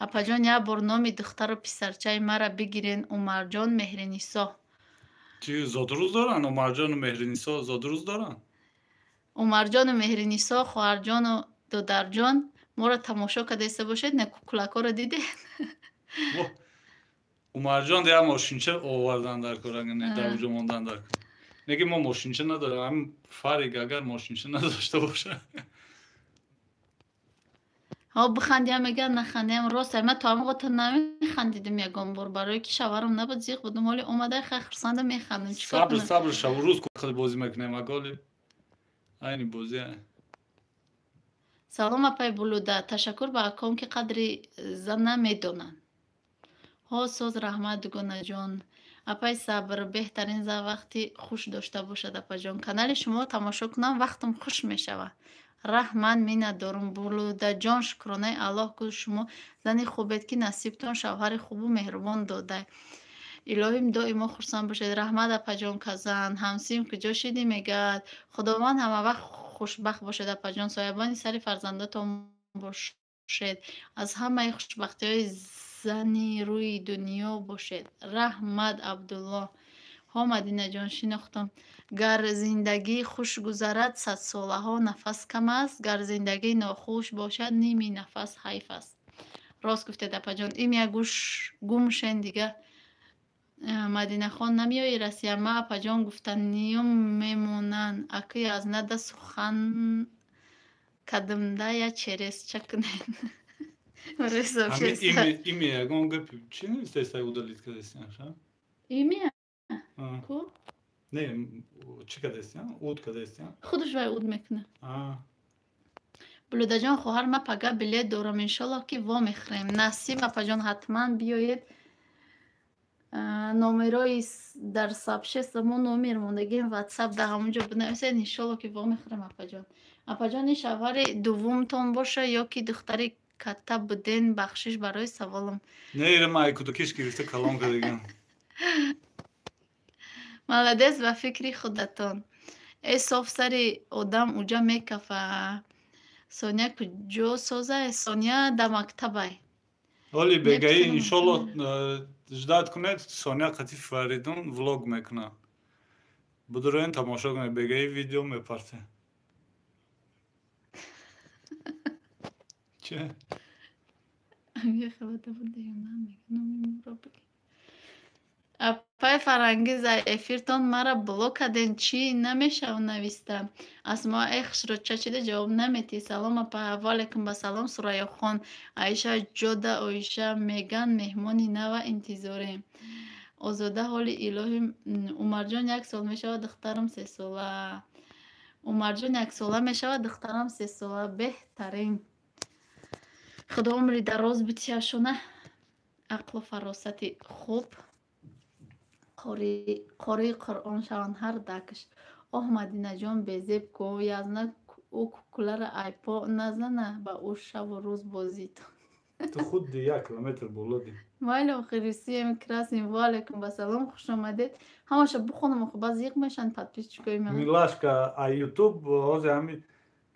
Апаҷон, як бор номи духтару писарчаи мара бигирен. Умарҷон, Меҳринисо. Чи, зодрӯз доранд? Умарҷону Меҳринисо зодрӯз доранд? Умарҷону Меҳринисо, хоҳарҷону додарҷон, моро тамошо кардаиста бошед, не кукулакҳоро дидед? Умарҷон як мошинча овардан дар кор, дар уҷо мондан дар кор. Неки мо мошинча надорем. Ҳамин Фарик агар мошинча надошта бошад. Ҳо, бихандиам мегӯяд, нахандиам. Рост, ман то ҳамон то намехандидим ягон бор, барое ки шавҳарам набуд, зиқ будум. Ҳоли омада, хай, хурсанда механдам. Чикор? Сабр, сабр, шабу рӯз хел бозӣ мекунем, аголи айни бозӣ. Салом, апай Булуда. Ташаккур ба аком, ки қадри зана медонанд. Ҳо, соз, раҳмат, дугонаҷон. Апай Сабр, беҳтарин зан вақти хуш дошта бошад. Апаҷон, канали шуморо тамошо кунам, вақтам хуш мешавад. Раҳмат, миннатдорум. Булудаҷон, шукронаи Аллоҳ, ку шумо зани хубед, ки насибтон шавҳари хубу меҳрубон дода. Илоҳим, доимо хурсанд бошед. Раҳмат, апаҷон. Казан ҳамсим куҷо шидӣ, мегӯяд. Худованд ҳамавақт хушбахт бошед, апаҷон, соябони сари фарзандотон бошед, аз ҳамаи хушбахтиҳои зани рӯи дунё бошед. Раҳмат, Абдуллоҳ. Ҳо, Мадинаҷон, шинохтам. Гар зиндагӣ хуш гузарад, садсолаҳо нафас кам аст, гар зиндагӣ нохуш бошад, ними нафас ҳайф аст. Рост гуфтед, апаҷон. Имя гӯш гум шен дига. Мадинахон, намеои Россия? Ма, апаҷон, гуфтаниюм мемонанд. Акы аз нада сухан кадымда я через ча кунед. Ими ягон гапи чи навистаи, удалить кардастиан? Имя ку? Не, чӣ кардастиан, уд кардастиан? Худаш вай уд мекунад. Булудаҷон, хоҳар, ма пага билет дорам, иншоллоҳ, ки вомехӯрем. Насиб, апаҷон, ҳатман биёед. Номерои дар сообщество мо номер мондагим, Ватсап, дар ҳамонҷо бинависед. Иншоллоҳ, ки вомехӯрем, апаҷон. Апаҷон, ин шавҳари дуввумтон боша ё ки духтари катта буден? Бахшиш барои саволам. Не, ира ма кудакиш гирифта калон кардагам. Молодец, ба фикри худатон. Э, соф сари одам уҷа мекафа. Соня куҷо соза? Соня да мактабай. Оли бегаи, иншолло, ждать кунед, Соня қати Фаридун влог мекунад. Будуроен, тамошо кунед, бегаи видео мепарте. Че? Апай Фарангиз, эфиртон мара блок карден, чӣ намешав нависта. Асмо, э, хушрӯча чида ҷавоб наметӣ? Салом, апа. Ваалайкум ба салом, Сурайёхон. Аиша ҷода оиша меган, меҳмони нава интизорем. Озода, ҳоли илоҳи. Умарҷон 1 сол мешавад, духтарам 3 сола. Умарҷон 1 сола мешавад, духтарам 3 сола. Беҳтарин, Худо умри дароз битиҳашона, ақлу фаросати хуб, қории Қуръон шаванд ҳар дакш. Оҳ, Мадинаҷон, безеб ку язна, ӯ кукулара айпо назана, ба ӯ шаву рӯз бозитон. Ту худди як километр болоди. Майли, охири всем красим. Ваалайкум басалом, хуш омадед. Ҳамаша бухонам, охи баъд зиқ мешанд подписчикои ман. Милашка, а Ютуб ҳозир ҳами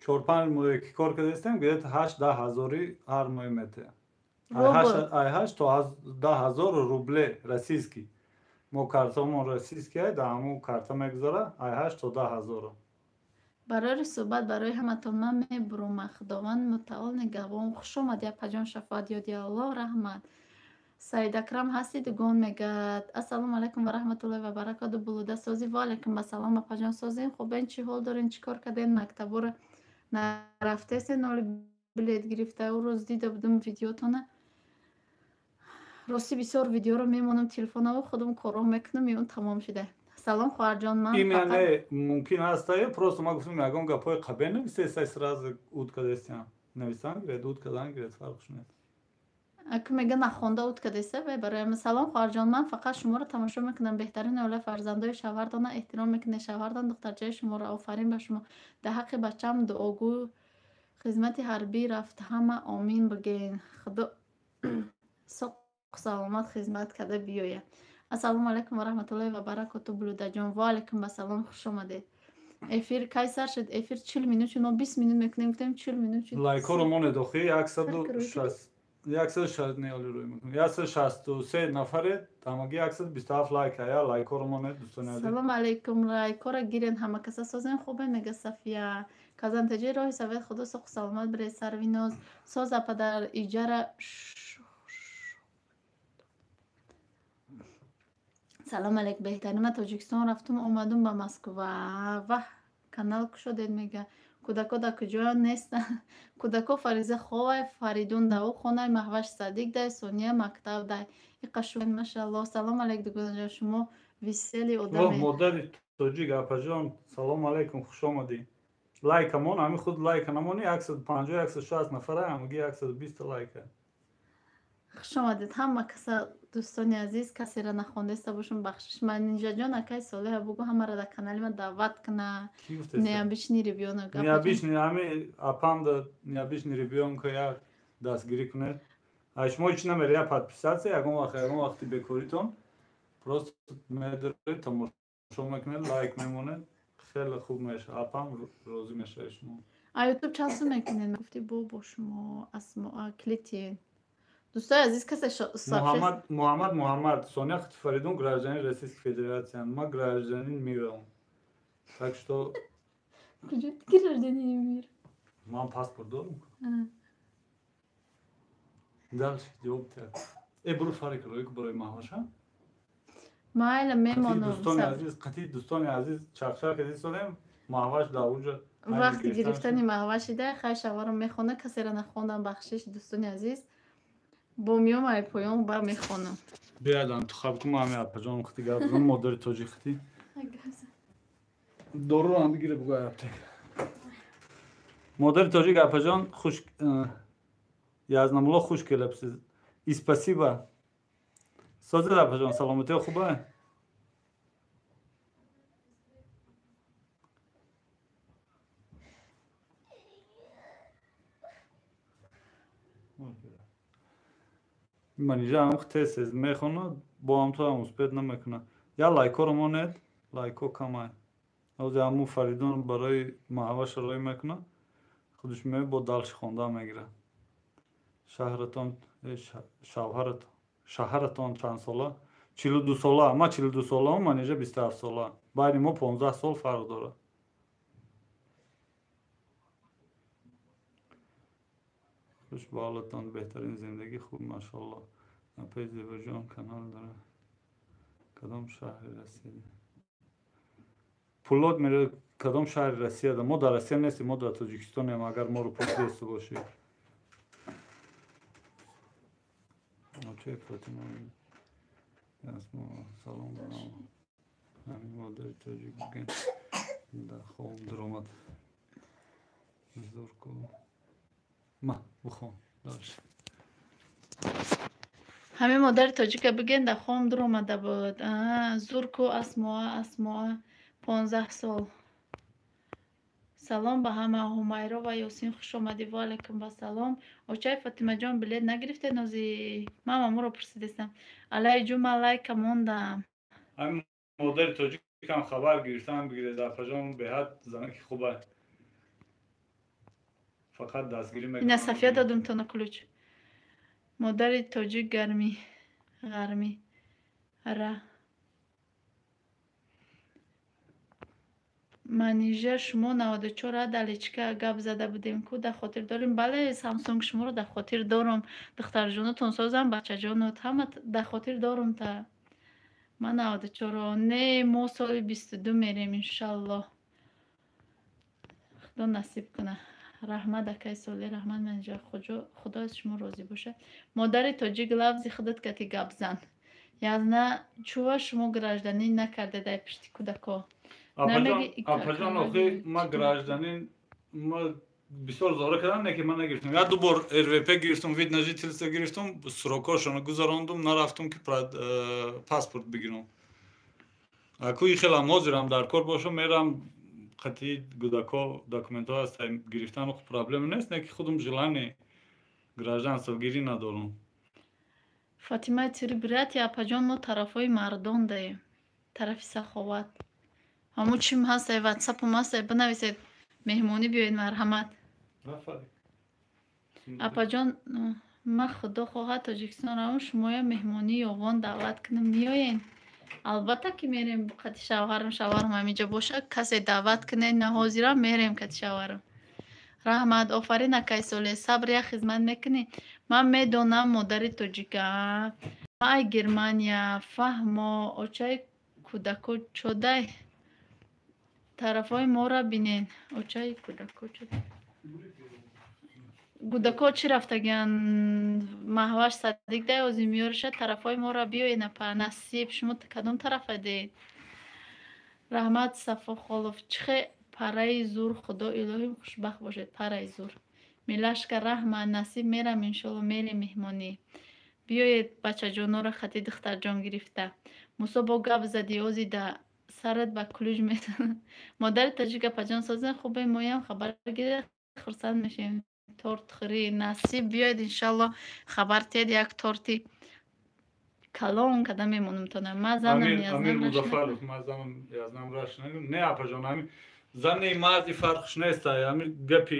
4-5 моҳе ки кор кардастем, где-то 8-10 ҳазори ҳар моҳ метаям. Ай 8 то 10 ҳазор рубле российский. Мо картамон российский, дар ҳамун карта мегузара, ай 8 то 10 ҳазоро. Барори суҳбат барои ҳаматон, ман мебурума. Худованд мутаол нигаҳбон. Хуш омадӣ, апаҷон Шафоат ёди Аллоҳ, раҳмат. Саидакрам ҳасти, дугон мегӯяд. Ассалому алайкум ва раҳматуллоҳи ва баракоту, Булуда, созӣ? Ваалайкум ассалом, апаҷон, созем, хубен. Чӣ ҳол дорен, чӣ кор карден? Мактаборо нарафтесен? Оли билет гирифта, ӯ рӯз дида будум видеотона. Рости, бисёр видеоро мемонам телефонаво, худам корҳо мекунам, меон тамом шуда. Салом, хоҳарҷон, ман Имя не мумкин ҳаста, просто ман гуфтам, ягон гапҳои қабе нависеса, сразу уд кардастиам. Нависан гиред, уд кардан гиред, фарқш нет. Аку мега, нахонда уд кардеса вай. Барои салом, хоҳарҷон, ман фақат шуморо тамошо мекунам. Беҳтарин оила, фарзандои шавҳартона эҳтиром мекунед, шавҳартон духтарчаи шуморо. Офарин ба шумо. Дар ҳаққи бачаам дуогӯ, хизмати ҳарбӣ рафт, ҳама омин бигӯен. Худо соқ саломат хизмат карда биёяд. Ассалому алайкум ва раҳматуллоҳи ва баракоту, Булудаҷон. Ва алайкум ассалом, хуш омадед. Эфир кай сар шуд? Эфир 40 минут шуд. Мо 20 минут мекунем, гуфтем, 40 минут шуд. Лайкҳоро монед, охи. 163 нафаре, ҳамагӣ 127 лайк. Я лайкҳоро монед, дӯстони азиз. Салом алейкум, лайкҳоро гирен, ҳама каса созен хубе, мега Сафия. Казантаҷи роҳи савет, худо соқу саломат бире. Сарвиноз соза падар иҷара. Салом алейк, беҳтарин. Ман Тоҷикистон рафтум, омадум ба Москва. Ваҳ, канал кушодед, мега. Кӯдако дар куҷо нестанд? Кӯдако Фариза ховай, Фаридун дар ӯ хонай, Маҳваш садик дай, Сония мактаб дай. Иқа шу, машааллоҳ. Салом алейк, дугонаҷон, шумо весели одаме. Модари тоҷик, апаҷон, салом алейкум, хуш омадӣ. Лайка мон, ҳами худ лайка намонӣ, 150, 160 нафара, ҳамагӣ 120 лайка. Хуш омадед ҳама каса, дӯстони азиз. Касеро нахондаиста бошум, бахшиш. Манижаҷон, акай Солеҳа бугӯ ҳамаро дар канали ман даъват куна. Необычный ребёнок. Необычный, ҳами апанда необычный ребёнка як дастгирӣ кунед. А шумо ҳеч намера, я подписаться, ягон вақт, ягон вақти бекоритон просто медоред, тамошо мекунед, лайк мемонед, хеле хуб мешавад, апам розӣ мешавад шумо. А ютуб чанд сум мекунед? Гуфти бо шумо Асмоа клитин. Дӯстои азиз, касе Муҳаммад, Муҳаммад, Муҳаммад, Соня, Фаридун гражданин Российской Федерации, ма гражданин мирам. Так что Куҷо ты гражданин мир? Ман паспорт дорам. Дальше ҷавоб диҳад. Э, буру фарик рӯй барои Маҳваша. Майла, мемонам. Дӯстони азиз, қатъи дӯстони азиз, чақчақ кардистодем, Маҳваш дар уҷа вақти гирифтани Маҳвашида, хай шаваро мехона, касеро нахондам, бахшиш, дӯстони азиз. Бо миём ай поён ба мехонам. Биядам ту хаб кум, ами апаҷон хати гап зан, модари тоҷик хати. Доруро ҳам бигире, бугӯ аптека. Модари тоҷик, апаҷон, хуш Язнамулло, хуш келабсиз. И спасибо. Созед, апаҷон, саломатиё хуба? Манижа ҳам тез тез мехонад, бо ҳам то ҳам успеть намекунад. Я лайкҳоро монед, лайкҳо камай. Ҳозир ҳамун Фаридун барои Маҳваша рӯй мекунад, худаш меояд, бо дальше хонда мегирад. Шаҳратон, шаҳратон чанд сола? 42 сола. Ман 42 солаам, Манижа 27 сола. Байни мо 15 сол фарқ дорад. Хуш ба ҳолатон, беҳтарин зиндагӣ, хуб, машоалло. Апаи Зебоҷон канал дорад. Кадом шаҳри Россия? Пулот меравад кадом шаҳри Россияда? Мо дар Россия нестем, мо дар Тоҷикистонем, агар моро пурсидаиста бошед. Очаи Фотима, салом. Ҳамин модари тоҷик бигӯем, дар хоб даромад. Зурку. Ма, бихон. Дальше. Ҳамин модари тоҷика бигӯен, дар хом дуромада буд. Зурку Асмоа, Асмоа 15 сол. Салом ба ҳама, Ҳумайро ва Ёсин, хуш омадӣ. Ва алайкум вассалом. Очаи Фотимаҷон, билет нагирифтед нози? Ман маморо пурсидестам. Алай ҷума лайка мондам. Ҳамин модари тоҷикам хабар гирифтам, бигиред, апаҷон, беҳад занаки хуба. Фақат дастгирӣ мекунам. Ина Сафия додум тона ключ. Модари тоҷик гармӣ, ғармӣ. Ра. Манижа, шумо 94 далечка гап зада будем ку, дар хотир дорем? Бале, Самсунг, шуморо дар хотир дорам. Духтарҷонотон созам, бачаҷонот, ҳама дар хотир дорам та. Ман 94. Не, мо соли 22 мерем, иншаллоҳ. Худо насиб куна. Раҳмат, акай Соле, раҳмат, Манижа, худо аз шумо розӣ бошад. Модари тоҷик, лафзи худат кати гап зан. Язна чува шумо гражданин накарде дар пишти кӯдако? Апаҷон, охи ма гражданин, ма бисёр зора кардам, не ки ман нагирифтам. Як ду бор РВП гирифтам, вид на жительство гирифтам, срокҳошонро гузарондум, нарафтум ки паспорт бигирам. Аку и хелам ҳозирам дар кор бошам, мерам қатъи кӯдако документҳо ҳаст, гирифтан проблема нест, не ки худам желание гражданствогирӣ надорам. Фатимаи Тири, брати, апаҷон, мо тарафҳои мардон даем, тарафи саховат. Ҳамун чим ҳастай, ватсапум ҳастай, бинависед, меҳмонӣ биёед, марҳамат. Апаҷон. Ман худо хоҳад Тоҷикистон равам, шумоя меҳмонии ёвон даъват кунам. Меоен? Албатта ки мерем қати шавҳарам, шавҳарам ҳаминҷа бошад, касе даъват кунед, наҳозирам мерем қати шавҳарам. Раҳмат, офарин акай Солеҳ, сабр як хизмат мекунӣ? Ман медонам модари тоҷика. Ман ай Германия, фаҳмо, очаи кӯдако чодай? Тарафҳои моро бинен. Очаи кӯдако чодай? Кӯдако чӣ рафтагиан? Маҳваш Садиқ дай ози меёриша, тарафҳои моро биёед апа, насиб. Шумо кадом тарафадед? Раҳмат Сафо Холов. Чихе параи зур, худо илоҳим хушбахт бошед, параи зур. Милашка раҳмат, насиб мерам иншолло, мерем меҳмонӣ. Биёед бачаҷонора хати духтарҷон гирифта. Мусо бо гап зади ози да сарат ба кулуҷ мезанад. Модари тоҷик апаҷон созен хубе, моям хабар гиред, хурсанд мешавем. Тортхӯрӣ насиб биёед иншалло, хабар тиҳед, як торти калон када мемонам тона. Ман занам Амир Музаффаров, ман занам язнам раш не апаҷон, ҳамин зани марди фарқш нест, ҳамин гапи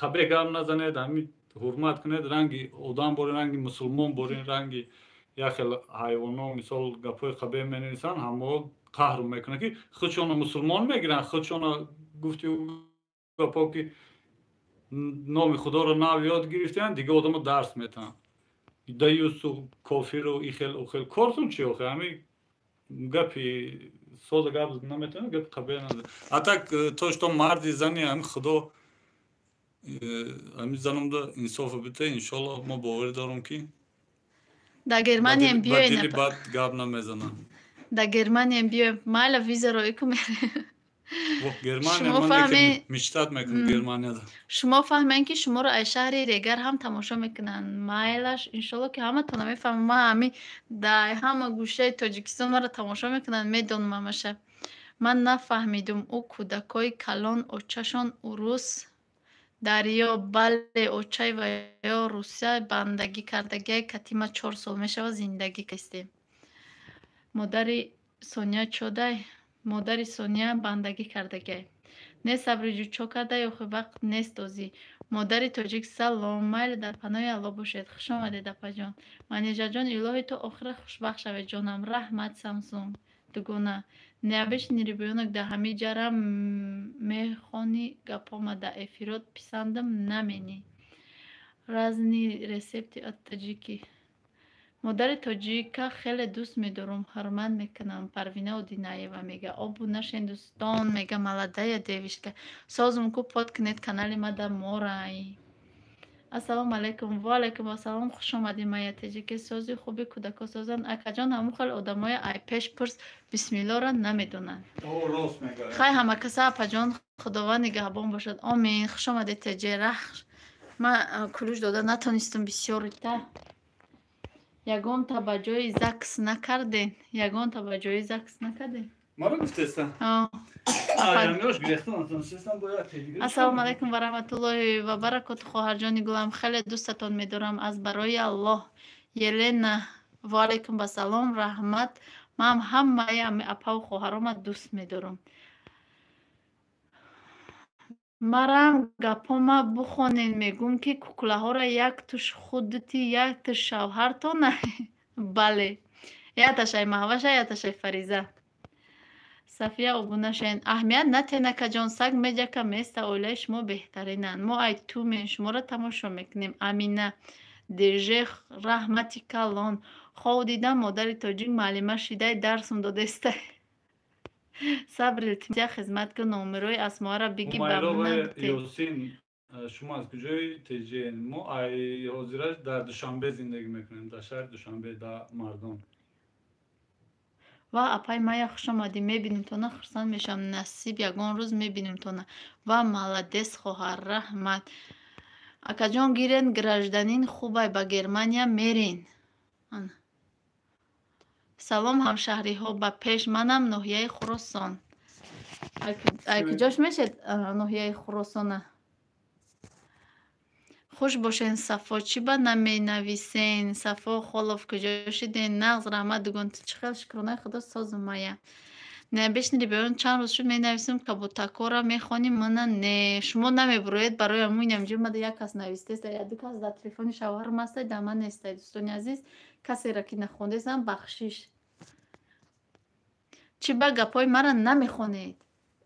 қабе гап назанед, ҳамин ҳурмат кунед, ранги одам борин, ранги мусулмон борин, ранги як хел ҳайвоно мисол гапҳои қабе менависанд, ҳамао қаҳр мекунад ки худшона мусулмон мегиранд, худшона гуфти гапҳо ки номи худоро нав ёд гирифтаанд, дига одамо дарс метаҳанд. Даюсу кофиру ихел ухел кортун чи охе, ҳамин гапи сода гап наметавонад, гапи қабе назанад. А так то что марди зани ҳамин худо ҳамин занамда инсофа бите, иншолло мо боварӣ дорам ки дар Германиям биёед. Дили бад гап намезанам. Дар Германиям биёем, майла визаро ику мерем. Германия ман мечтать мекунам Германияда. Шумо фаҳмем ки шуморо аз шаҳри Регар ҳам тамошо мекунанд. Майлаш иншолло ки ҳаматона мефаҳмам. Ман ҳами дар ҳама гӯшаи Тоҷикистон маро тамошо мекунанд, медонам ҳамаша. Ман нафаҳмидум, ӯ кӯдакои калон очашон урус дарё, бале очай ва ё Русия бандагӣ кардагиай, катима 4 сол мешавад зиндагӣ кастем. Модари Соня чодай? Модари Соня бандагӣ кардагиай. Не сабриҷӯ чо кардай охи вақт нест озӣ. Модари тоҷик салом, майли дар паноҳи Аллоҳ бошед. Хуш омадед апаҷон. Манижаҷон илоҳи то охира хушбахт шавед ҷонам. Раҳмат Самсунг. Дугона. Необычный ребёнок да ҳамин ҷара мехони гапома да эфирот писандам наменӣ. Разные рецепты от таджики. Модари тоҷика хеле дӯст медорам, ҳурмат мекунам. Парвина Одинаева мега обу нашен дӯстон, мега молодая девушка. Созум ку под кунед канали ма да морай. Ассалому алайкум. Ва алайкум ассалом. Хуш омадӣ Майя Теҷике. Сози хуби кӯдако созанд. Акаҷон ҳамун хел одамои ай пеш пурс бисмиллоро намедонанд. Хай ҳама каса апаҷон худованд нигаҳбон бошад. Омин. Хуш омадед Теҷе. Рахш. Ман кулуш дода натонистам бисёрита. Ягонта ба ҷои ЗАГС накарден? Ягонта ба ҷои ЗАГС накарден? Маро гуфтеста? Ассалому алайкум ва раҳматуллоҳи ва баракоту хоҳарҷони гулам, хеле дӯстатон медорам аз барои Аллоҳ. Елена ва алайкум ассалом, раҳмат. Ман ҳамаи апаву хоҳарома дӯст медорам. Марам гапома бухонен, мегӯм ки куклаҳоро як туш худти, як туш шавҳартона. Бале, якташай Маҳваша, якташай Фариза. Сафия обуна шавед. Аҳамият натен акаҷон, саг меҷака места, оилаи шумо беҳтаринанд. Мо ай тумен шуморо тамошо мекунем. Амина Деже раҳмати калон. Хов дидам модари тоҷик муаллима шидай дарсум додестай. Сабр илтимос як хизмат кун, номерои Асмоаро биги ба Ёсин, шумо аз куҷои теҷиен? Мо ай ҳозираш дар Душанбе зиндагӣ мекунем, дар шаҳри Душанбе, дар Мардон. Ва апай Майя хуш омадӣ, мебинем тона, хурсанд мешавам. Насиб ягон рӯз мебинем тона. Ва молодец хоҳар, раҳмат. Акаҷон гирен гражданин хубай ба Германия мерен. Салом ҳамшаҳриҳо ба пеш манам ноҳияи Хуросон. Ай куҷош мешед ноҳияи Хуросона? Хуш бошен Сафо, чӣ ба наменависен? Сафо Холов куҷо шиден? Нағз раҳмат дугон, чӣ хел шукронаи худо созу Майя. Набешни ребён чанд рӯз шуд менависем, кабутакора мехонем, мана не. Шумо намебуроед барои ҳамун инамҷо мада як кас навистеста, як ду кас дар телефони шавҳарам ҳастай, дар ман нестай. Дӯстони азиз, касеро ки нахондесам, бахшиш. Чӣ ба гапҳои мара намехонед?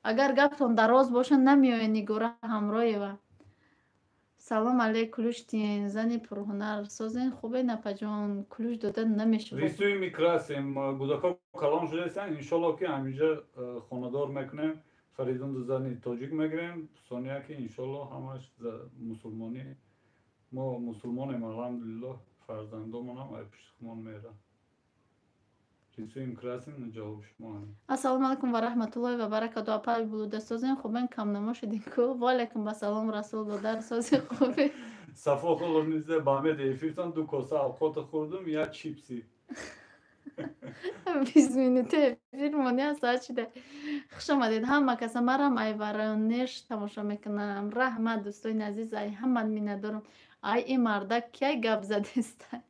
Агар гаптон дароз бошад, намеояд Нигора Ҳамроева. Салом алейк, кулуш тиен, зани пурҳунар созен, хубе напаҷон, кулуш дода намешавад. Рисуем и красим, гудако калон шудаистанд, иншолло ки ҳаминҷа хонадор мекунем, Фаридун зани тоҷик мегирем, Сония ки иншолло ҳамаш мусулмонӣ. Мо мусулмонем, алҳамдулиллоҳ, фарзандомонам ай пушти хумон мераванд. Рисуем красим, ҷавоби шумо. Ассалому алайкум ва раҳматуллоҳи ва баракату. Апаи Блуда созен, хубен, камнамо шудин ку. Ва алайкум ассалом, Расул додар, сози хубе. Сафо холонизе ба меди эфиртон ду коса авқота хӯрдум, як чипси. 20 минута эфир мони аст, соат шуда. Хуш омадед ҳама каса, марам ай Воронеж тамошо мекунам. Раҳмат, дӯстони азиз, ай ҳамат миннатдорам. Ай ин мардак кияй гап задеста?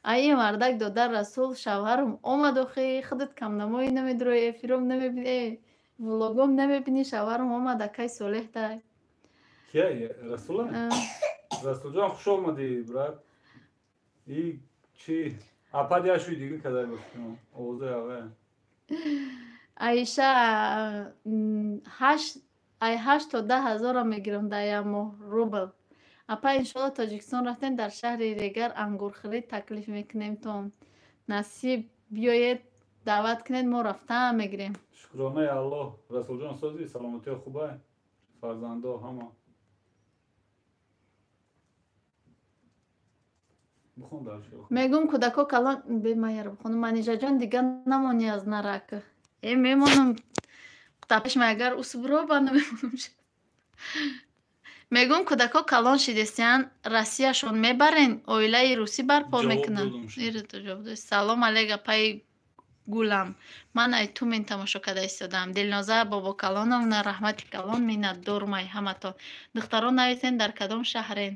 Ай ин мардак додар Расул шавҳарам омад, охи худат камнамоӣ намедурои, эфиром намебини, влогом намебини, шавҳарам омад, акай Солеҳ дай. Кияй? Расула? Расулҷон, хуш омадӣ, брат. И чи? Апад яшуи дига кадай бошем? Овозаи аве. Аиша, ай 8 то 10 ҳазорам мегирам дар як моҳ рубл. Апа, иншолло Тоҷикистон рафтем, дар шаҳри Регар ангурхӯрӣ таклиф мекунемтон. Насиб биёед, даъват кунед, мо рафтан мегирем. Шукронаи Аллоҳ, Расулҷон созӣ, саломатиё хубай, фарзандо ҳама. Мегӯм кӯдако калон бемаяр бихонам. Манижаҷон, дига намонӣ аз нарак. Э, мемонам тапешма, агар усбро ба намемонам. Мегӯм кӯдако калон шидестиян, Россияшон мебарен, оилаи русӣ барпо мекунанд. Салом алейк, апаи гулам. Ман ай Тумен тамошо карда истодам. Дилноза Бобокалоновна, раҳмати калон, миннатдорум ай ҳаматон. Духтарон, нависен дар кадом шаҳрен.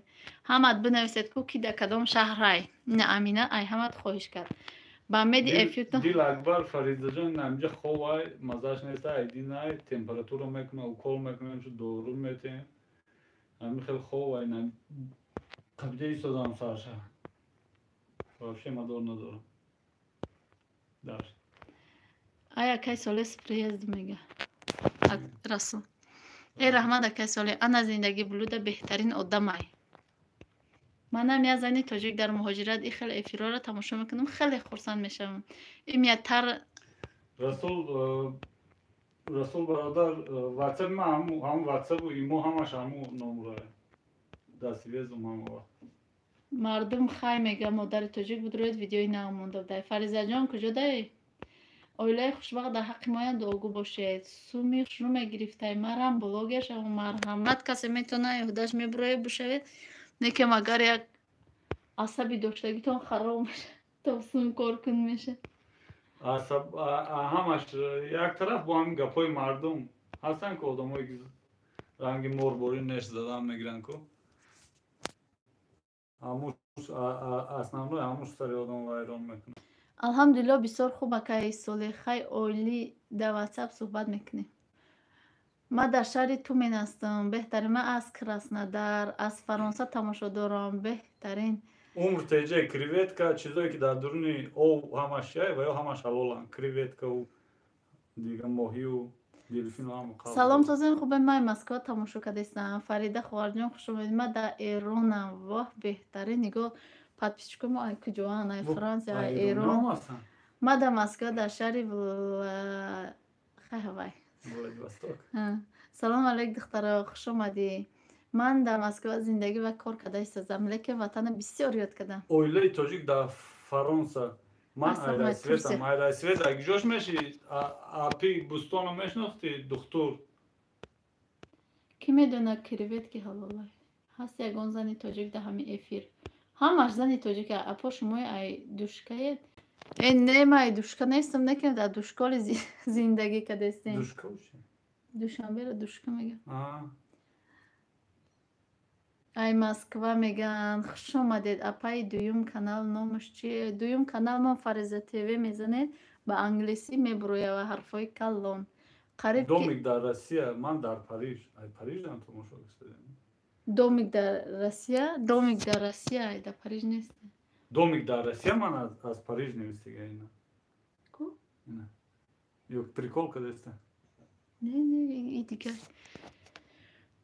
Ҳамат бинависед ку ки дар кадом шаҳрай. Ина Амина ай ҳамат хоҳиш кард. Ба меди эфиртон. Дил Акбар, Фаризаҷон, ҳаминҷа ховай, маззаш неста, айдинай, температура мекуна, укол мекунем, шу дору метем. Ҳамин хел ховай, қабида истодам сарша. Вообще мадор надорам. Дальше. Ай акай Соле с приезд мега. Расул. Эй раҳмат, акай Соле, ана зиндагӣ Блуда беҳтарин одамай. Манам як зани тоҷик дар муҳоҷират и хел эфирҳоро тамошо мекунам, хеле хурсанд мешавам. Имятар Расул, Расул бародар, WhatsApp ма ҳамун WhatsApp имо ҳамаш ҳамун номрае. Дастивезум ҳама вақт. Мардум хай мега, модари тоҷик будроед, видеои нав монда будай. Фаризаҷон, куҷо дай? Оилаи хушбахт дар ҳаққи моян дуогӯ бошед. Суми хушрӯ мегирифтай, марам блогер шавам, марҳамат, касе метавона ҳудаш мебуроед бишавед. Некем агар як асаби доштагитон хароб мешавад, то сум кор кун мешавад. Асаб ҳамаш як тараф бо ҳамин гапҳои мардум ҳастанд ку одамое ки ранги морборӣ неш задан мегиранд ку. Ҳамуш основной ҳамуш сари одам вайрон мекунад. Алҳамдулилло, бисёр хуб, акай Солеҳ, хай олӣ, дар ватсап суҳбат мекунем. Ман дар шаҳри Тумен ҳастам. Беҳтарин, ман аз Краснодар, аз Фаронса тамошо дорам. Беҳтарин. Умр теҷе, креветка, чизое ки дар дуруни ов ҳамаш яй ва ё ҳамаш ҳалоланд. Креветкау дига моҳию делфину ҳама. Салом, созен, хубе, ман Москва тамошо кардастам. Фарида хоҳарҷон, хуш омадед. Ман дар Эронам. Воҳ, беҳтарин, нигоҳ, подписчикои мо ай куҷоанд? Ай Франсия, ай Эрон. Ман дар Москва, дар шаҳри хай. Владивосток. Салом алейк, духтаро, хуш омадӣ. Ман дар Москва зиндагӣ ва кор карда истодам, лекин ватана бисёр ёд кардам. Оилаи тоҷик дар Фаронса. Ман айрайсветам, айрайсвет агиҷош меши? Апи Бӯстоно мешинохтӣ, духтур? Кӣ медонад креветки ҳалолай? Ҳаст ягон зани тоҷик дар ҳамин эфир? Ҳамаш зани тоҷик. Апо, шумои ай душкаед? Э, не, ман ай душка нестам, некем дар душколи зиндагӣ кардастем. Душка чи? Душанберо душка мегӯям. Ай Москва мегӯянд. Хуш омадед, апаи. Дуюм канал номаш чи? Дуюм канал ман Фариза ТВ мезанед, Ба англисӣ мебурояд ва ҳарфҳои калон. Қариб ки Домик дар Россия, ман дар Париж. Ай, Парижам тамошо кардем. Домик дар Россия, домик дар Россия, ай, дар Париж нест. Домик дар Россия, ман аз Париж навистига ина. Ку? Ина. Ё прикол кадаста? Не, не, и дигар.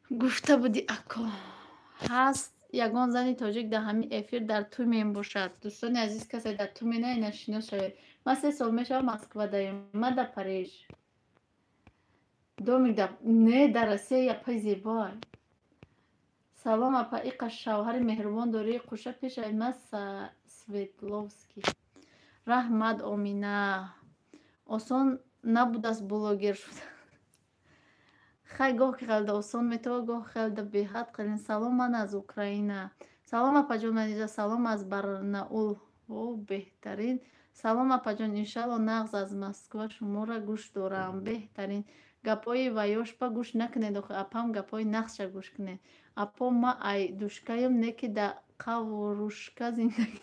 Гуфта буди, ако. Ҳаст ягон зани тоҷик дар ҳамин эфир дар Тумен бошад? Дӯстони азиз, касе дар Тумена, ина шинос шавед. Ман 3 сол мешавам Москва даем, ман дар Париж. Домик дар, не, дар Россия япаи зебоа. Салом, апа, иқа шавҳари меҳрубон дорӣ, қуша пешавед, ман Свердловский. Раҳмат, Омина. Осон набудааст блогер шудан. Хай, гоҳ хелда осон метава, гоҳ хелда беҳад қилин. Салом, ман аз Украина. Салом, апаҷон Манижа, салом аз Барнаул. О, беҳтарин. Салом, апаҷон, иншалло нағз, аз Москва шуморо гӯш дорам. Беҳтарин. Гапҳои ваёшпа гӯш накунед, охи апам гапҳои нағзша гӯш кунед. Апо, ма ай душкаем, не ки да қаврушка зиндагӣ.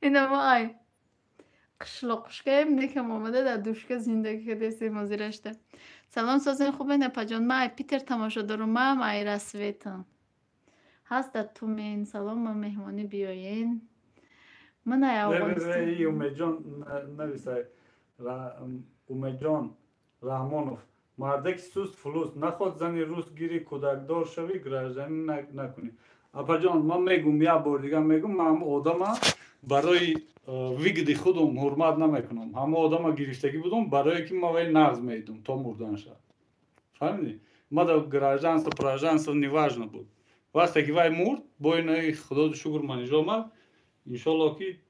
Ина ма ай қишлоқушкаем, некам омада дар душка зиндагӣ кардастем ҳозирашта. Салом, созен, хубен, апаҷон, ман ай Питер тамошо дорум, маам ай Рассветам. Ҳаст дар Тумен, салом, ма меҳмонӣ биёен. Ман ай Афғонистон. Умедҷон нависай. Умедҷон Раҳмонов. Мардаки суст флус, наход зани рус гири, кӯдакдор шавӣ, гражданин накунӣ. Апаҷон, ман мегум, як бор дигар мегум, ман ҳама одама барои выгоды худум ҳурмат намекунам. Ҳама одама гирифтагӣ будум, барое ки ман вай нағз медидум то мурданша. Фаҳмидӣ? Мада гражданство, пражданство неважно буд. Вақте ки вай мурд, бо инаи худоду шукр Манижа омад, иншолло ки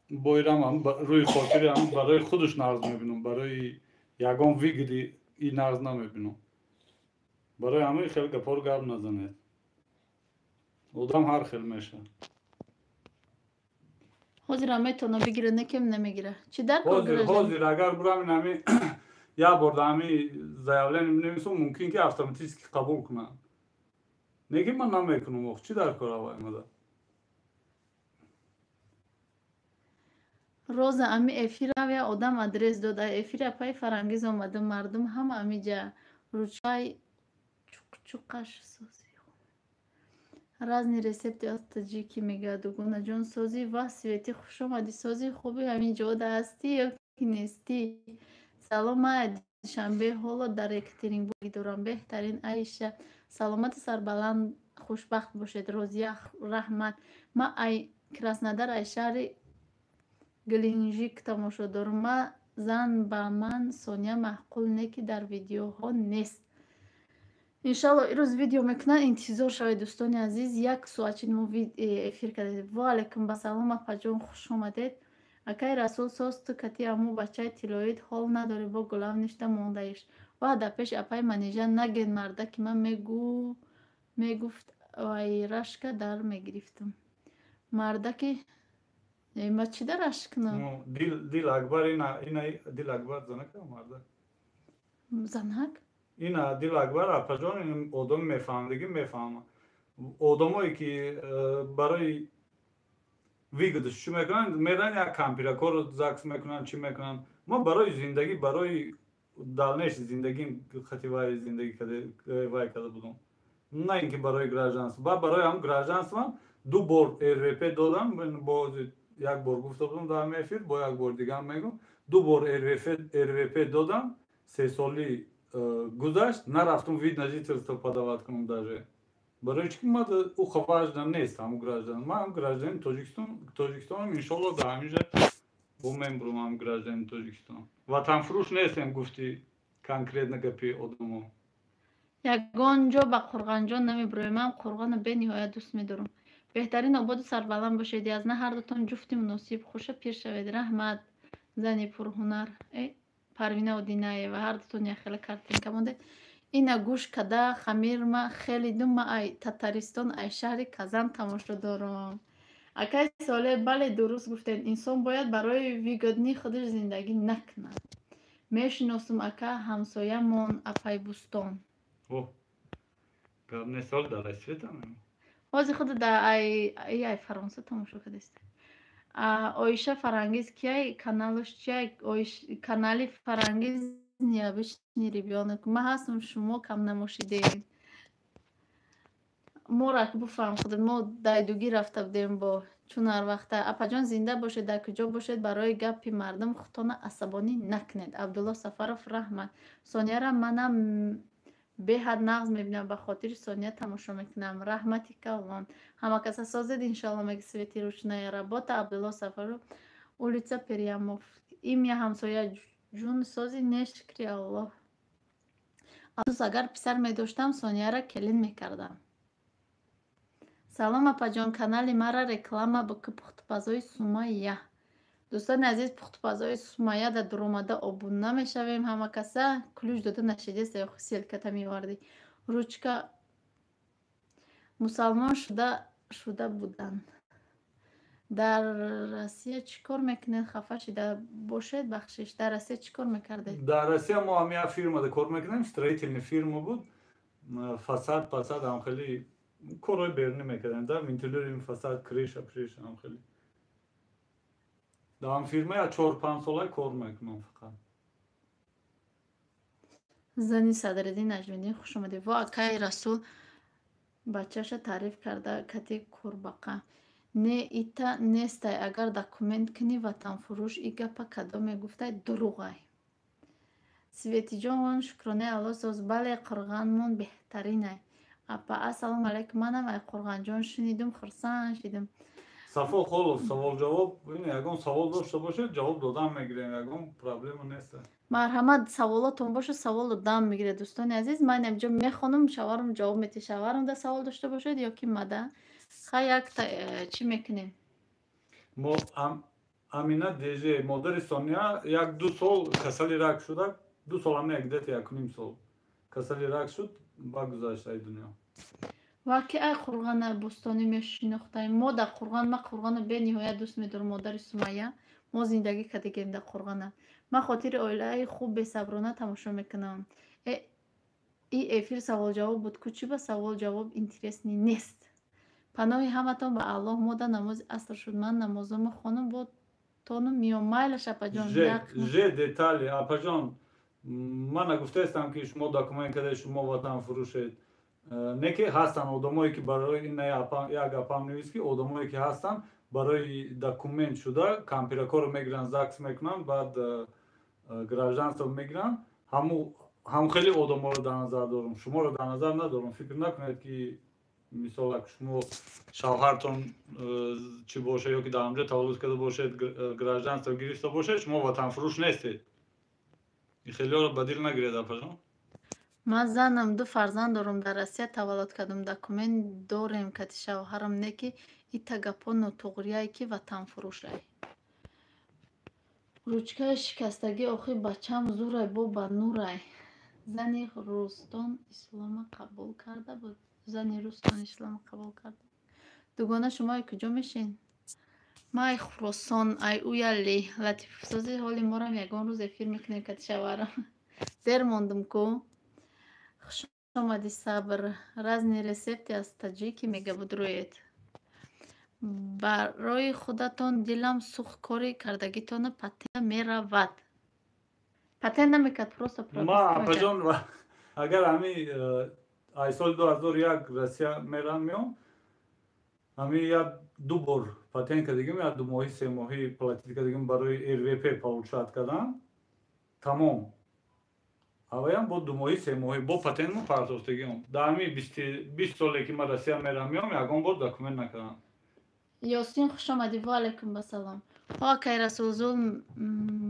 боирам рӯи хотири барои худаш нағз мебинам, барои ягон выгоды и нағз намебинам. Барои ҳамаи хел гапҳоро гап назанед. Одам ҳар хел мешавад. Ҳозирам метавона бигира, некем намегира. Чӣ дар кор Ҳозир граждан? Ҳозир агар бурам, ами як бор дар ҳами заявление бинависам, мумкин ки автоматически қабул кунанд. Неки ман намекунам, ох, чӣ дар кор авай мада? Роза, ами эфир я одам адрес дод. Ай эфири апаи Фарангиз омадам, мардум ҳама амиҷа ручай чуқчуқаш сози. Разные рецепты аз таҷики мегӯяд Дугонаҷон. Сози ва Светӣ, хуш омадӣ, сози, хуби, ҳамин ҷода ҳастӣ ё ки нестӣ? Салом, ман аз Душанбе, ҳоло дар Екатеринбург дорам. Беҳтарин, Аиша, саломату сарбаланд, хушбахт бошед. Розия, раҳмат. Ман ай Краснодар, ай шаҳри Геленджик тамошо дорам. Ма зан ба ман Соня маъқул, не ки дар видеоҳо нест. Иншалло ирӯз видео мекунанд, интизор шавед, дӯстони азиз. Як соат мо эфир кардем. Ва алайкум басалом, апаҷон, хуш омадед. Акай Расул, соз, ту кати аму бачаи тиллоит ҳол надорӣ, бо гулав ништа мондаиш. Ва дар пеши апаи Манижа наген, марда ки ман мегу мегуфт, вай рашка дар мегирифтам. Мардаки ма чӣ дар рашк кунам? Дил Акбар, ина Дил Акбар занака марда? Занак? Ина Дил Акбар, апаҷон, ин одами мефаҳмдагӣ мефаҳма. Одамое ки барои выгода ш чӣ мекунанд, меран як кампиракоро загс мекунанд, чӣ мекунанд. Ма барои зиндагӣ, барои дальнейший зиндагим хати вай зиндагӣ вай карда будам. На ин ки барои гражданство. Ба барои ҳам гражданством ду бор РВП додам, бо як бор гуфта будам дар ҳамин эфир, бо як бор дигар мегӯм. Ду бор РВП додам, 3 соли гузашт, нарафтум вид на жительство подавать кунам даже. Барои чӣ ки ма уха важно нест ҳамун граждан. Ман гражданин Тоҷикистон, Тоҷикистонам, иншолло дар ҳаминҷа бо мембурам ҳам гражданин Тоҷикистон. Ватанфурӯш нестем, гуфти конкретно гапи одамо. Ягон ҷо ба Қурғанҷон намебироем. Ман Қурғонро бениҳоят дӯст медорам. Беҳтарин, ободу сарбаланд бошед. Язна, ҳардутон ҷуфти муносиб, хуша пир шавед. Раҳмат, зани пурҳунар. Э, Парвина Одинаева, ҳардутон яхела картинка мондед. Ина гӯш када хамирма хелиду. Ма ай Татаристон, ай шаҳри Казан тамошо дорам. Акай Соле, бале, дуруст гуфтед, инсон бояд барои выгодный худаш зиндагӣ накунад. Мешиносум, ака, ҳамсоямон, апай Бӯстон. Гап нест, ҳол дар Рассветам. Ҳозир худ да ай Фаронса тамошо кардест. Оиша Фарангиз кияй? Каналаш чияй? Канали Фарангиз необычный ребёнок. Ман ҳастам, шумо кам намошидед. Моро буфаҳм худат, мо дайдугӣ рафта будем бо чун ҳар вақта. Апаҷон, зинда бошед, дар куҷо бошед, барои гапи мардум худтона асабонӣ накунед. Абдулло Сафаров, раҳмат. Сонияра манам беҳад нағз мебинам, ба хотири Сония тамошо мекунам. Раҳмати калон. Ҳама каса созед, иншоалло, меги Свети, ручная работа. Абдулло Сафаров, улица Перьямов. Имя ҳамсоя ҷун сози не, шукри Аллоҳ. Афсӯс, агар писар медоштам, Сонияра келин мекардам. Салом, апаҷон, канали мара реклама буки, пухтупазои Сумайя. Дӯстони азиз, пухтупазои Сумайя дар дуромада обуна мешавем ҳама каса. Ключ дода нашидеста ё ссылка та меовардӣ. Ручка мусалмон шуда буданд. Дар Россия чӣ кор мекунед? Хафа шида бошед, бахшиш. Дар Россия чӣ кор мекардед? Дар Россия мо ҳам як фирмада кор мекунем, строительный фирма буд, фасад пасад ҳам хеле корҳои берунӣ мекардем, да, вентилируем фасад, крыша приша ҳам хеле. Дар ҳам фирма як 4-5 сола кор мекунам фақат. Зани Садриддин Наҷмиддин, хуш омадед. Во, акаи Расул бачаша таъриф карда кати қурбақа. Не, ита нестай, агар документ кунӣ, ватанфурӯш. И гапа кадоме гуфтай, дурӯғай. Светиҷон, шукронаи Алло, соз. Бале, қурғанмон беҳтаринай. Апа, ассалому алайкум, манам ай Қурғанҷон шунидум, хурсанд шидум. Сафо Холов, савол ҷавоб, ягон савол дошта бошед, ҷавоб додан мегирем, ягон проблема нест. Марҳамат, саволотон боша, савол додан мегиред. Дӯстони азиз, ман инҷо мехонам, шаварам ҷавоб мети. Шаварам да савол дошта бошед ё ки мада. Хай, якта чӣ мекунем? Мо Амина Деже, модари Сония, як ду сол касали рак шуда, 2 сол ҳама, як где-то 1,5 сол касали рак шуд, ба гузашт ай дунё. Ва ки ай Қурғана бӯстонӣ мешинохтаем? Мо дар Қурған, ман Қурғана бениҳоят дӯст медорам. Модари Сумайя, мо зиндагӣ кардагем дар Қурғана. Ман хотири оилаи хуб бесаброна тамошо мекунам. И эфир саволҷавоб буд ку, чӣ ба савол ҷавоб интересный нест. Паноҳи ҳаматон ба Аллоҳ. Мода намози аср шуд, ман намозомо хонум, бо тону миём. Майлаш, апаҷон. Же детали, апаҷон, ман нагуфтаистам, ки шумо документ карда, шумо ватан фурӯшед. Не, ки ҳастанд одамое, ки барои як апам навис, ки одамое, ки ҳастанд, барои документ шуда кампиракоро мегиранд, ЗАГС мекунанд, баъд гражданство мегиранд. Ҳам хеле одаморо дар назар дорам, шуморо дар назар надорам. Фикр накунед, ки мисол, ак шумо шавҳартон чӣ боша ё ки дар ҳамҷо таваллуд карда бошед, гражданство гирифта бошед, шумо ватанфурӯш нестед. Хелеро ба дил нагиред, апаҷон. Ман занам, ду фарзанд дорам, дар Россия таваллуд кардам, документ дорем кати шавҳарам, не ки ита гапҳо нотуғрияе, ки ватанфурӯшай. Ручкаи шикастагӣ охи бачам зурай, бо ба нурай. Зани Рустон ислома қабул карда буд. Зани Рустон ислома қабул карда. Дугона, шумо ай куҷо мешин? Ма ай Хуросон, ай Уяли. Латифсози ҳоли морам ягон рӯз эфир мекунем кати шавҳарам. Дер мондум ку. Хушомадӣ, Сабр. Разные рецепты аз таҷики мега будроед. Барои худатон дилам сӯхт, кори кардагитона патент меравад. Патент намекард, просто. Ма, апаҷон, агар ҳами ай соли 2001 Россия мерам меом, ҳами як ду бор патент кардагим, як 2 моҳӣ, 3 моҳӣ платить кардагим барои РВП получать кардан, тамом. Аваям бо 2 моҳӣ, 3 моҳӣ бо патентмо партофтагиам. Дар ҳами 20 соле, ки ман Россия мерам меом, ягон бор документ накардам. Ёсин, хушомадӣ. Ва алайкум басалом. Ҳо, акай Расул, зулм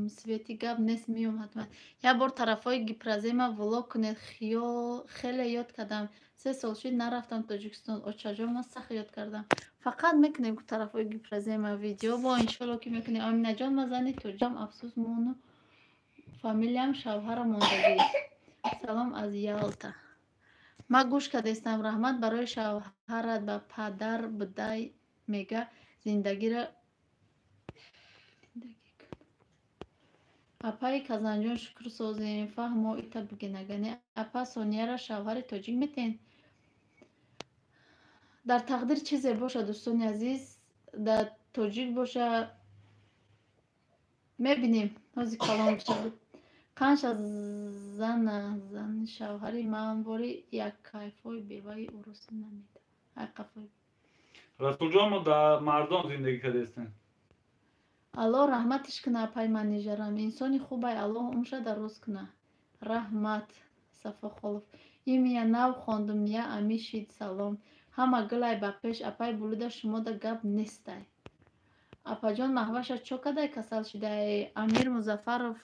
свети гап нест, меём ҳатман. Як бор тарафҳои Гипрозема влог кунед, хеле ёд кардам. 3 сол шуд, нарафтам Тоҷикистон. Очаҷон, ман сахт ёд кардам. Фақат мекунем тарафҳои Гипрозема видео, бо иншолло, ки мекунем. Аминаҷон, ман зани тоҷикам, афсӯс, мону фамилиям шавҳарам мондагӣ. Салом аз Ялта. Ман гӯш кардастам. Раҳмат барои шавҳарат, ба падар будай, мега зиндагиро. Апаи Казанҷон, шукр, созем. Фаҳмо, ита бигинагане. Апа, Сонияра шавҳари тоҷик метен? Дар тақдир чизе боша, дӯстони азиз, дар тоҷик боша, мебинем. Ҳози калом бишавад. Қанша зана зани шавҳари ман бори як кайфҳои беваи урусӣ намедавад. Ай қафои. Расулҷон, мо дар Мардон зиндагӣ кардастем. Аллоҳ раҳматиш куна, апай Манижарам. Инсони хубай, Аллоҳ умша дароз куна. Раҳмат, Сафохолов. Имя нав хондум, я амишид салом. Ҳама гулай ба пеш, апай Булуда, шумода гап нестай. Апаҷон, Маҳваша чо кадай касал шидай? Амир Музаффаров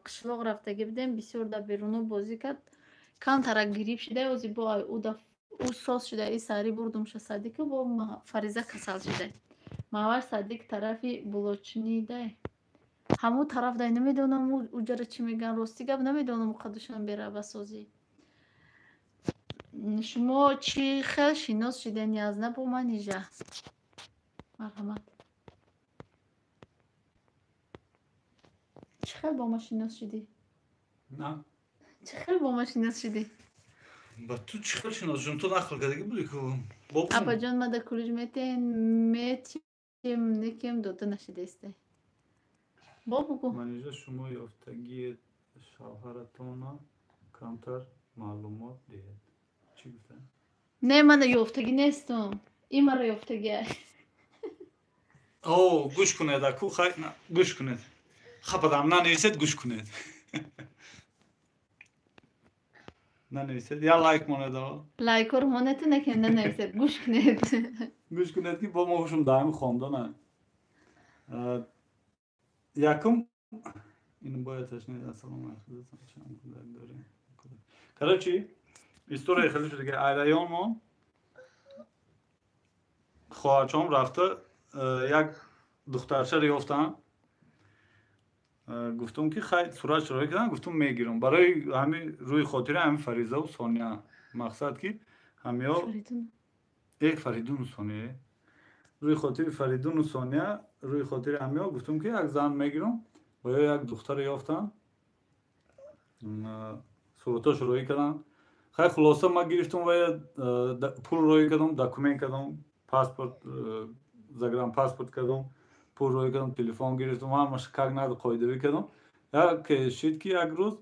қишлоқ рафтагӣ будем, бисёр дар беруно бозӣ кард. Камтара гириф шидай, ози бо ӯ соз шидай, и саҳарӣ бурдумша садику, бо Фариза касал шидай. Маҳваш садик тарафи Булочнидай. Ҳамун тараф дай, намедонам уҷара чӣ мегӯянд, рости гап намедонам уқа Душанбера ба созӣ. Шумо чӣ хел шинос шидед Язна бо Манижа? Марҳамат. Чӣ хел бо ма шинос шидӣ? На. Чӣ хел бо ма шинос шидӣ? Ба ту чӣ хел шинос шудам? Ту нақл кардагӣ будӣ ку. Апаҷон, ма да кулуҷ метен, метем, некем дода нашидаисте. Бо бугӯ. Манижа, шумо ёфтагии шавҳаратона камтар маълумот диҳед. Чӣ гуфтанд? Не, мана ёфтагӣ нестум. Ин маро ёфтагиай. О, гӯш кунед, аку хай, гӯш кунед. Хападам, нанависед, гӯш кунед. Нанависед, я лайк монед. Лайкҳоро монед, накем, нанависед, гӯш кунед. Гӯш кунед, ки бо мо хушум даҳами хондана. Якум ин бояд ташнид. Ассалому алайкум, чанд кӯдак дорем? Короче, история хеле шуда, ки айрайон мо хоҳарчаҳом рафта як духтарчаро ёфтанд. Гуфтум, ки хай, суратшро роҳӣ кардам, гуфтум, мегирам барои ҳами рӯи хотири ҳами Фаризаву Сония, мақсад ки ҳамиё э Фаридуну Сония, рӯи хотири Фаридуну Сония, рӯи хотири ҳамиё гуфтум, ки як зан мегирам. Ва ё як духтаро ёфтам, суратошро роҳӣ кардам. Хай, хулоса, ман гирифтум ва пул роҳӣ кардам, документ кардам, паспорт, загранпаспорт кардам, пул роҳӣ кардам, телефон гирифтум, ҳамаш как надо қоидавӣ кардам. Як шид, ки як рӯз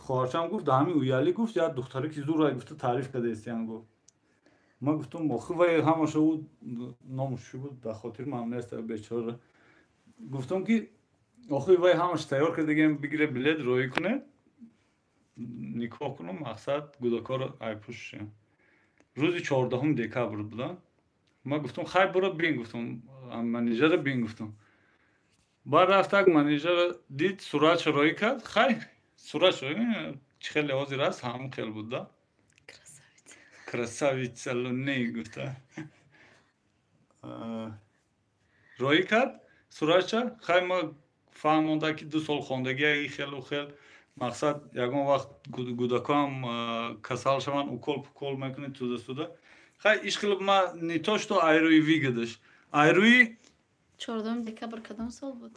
хоҳарчам гуфт, дар ҳамин уялӣ, гуфт, як духтаре ки зур гуфта таъриф кардаистиян, гуфт. Ман гуфтум, охи вай ҳамаша ӯ номуш чӣ буд, дар хотири ман нест, бечора. Гуфтум, ки охи вай ҳамаш тайёр кардагем, бигире билет, роҳӣ куне, никоҳ кунам, мақсад гудакоро айпӯшем. Рӯзи 14 декабр буда. Ман гуфтум, хай, буро бин, гуфтум, Манижаро бин, гуфтум. Баъд рафтак, Манижаро дид, суратшо роҳӣ кард. Хай, суратшо чӣ хеле ҳозир аст, ҳамон хел буд да, красавица луне гуфта роҳӣ кард суратша. Хай, ма фаҳмонда, ки 2 сол хондагия, и хелу хел, мақсад ягон вақт гудакоам касал шаванд, укол пукол мекунед, туда-сюда. Хай, ишқилиб, ма не то что айрӯи выгодаш, айрӯи 14 декабр кадом сол буд?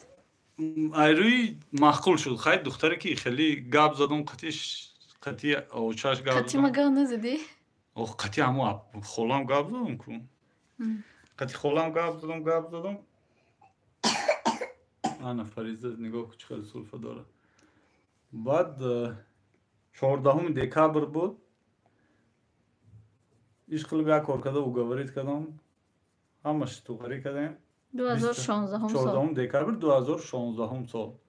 Айрӯи маъқул шуд. Хай, духтаре ки хеле гап задум, қатиш, қати очаш гап. Қати ма гап назадӣ? Ох, қати ҳамо холам гап задум ку, қати холам гап задум, гап задум. Ана Фариза, нигоҳ ку, чӣ хеле сулфа дорад. Баъд 14 декабр буд. Ишқилиб, як кор карда, уговорить кардам, ҳамаш туғарӣ кардем. 2016-ум сол. 14 декабр 2016-ум сол.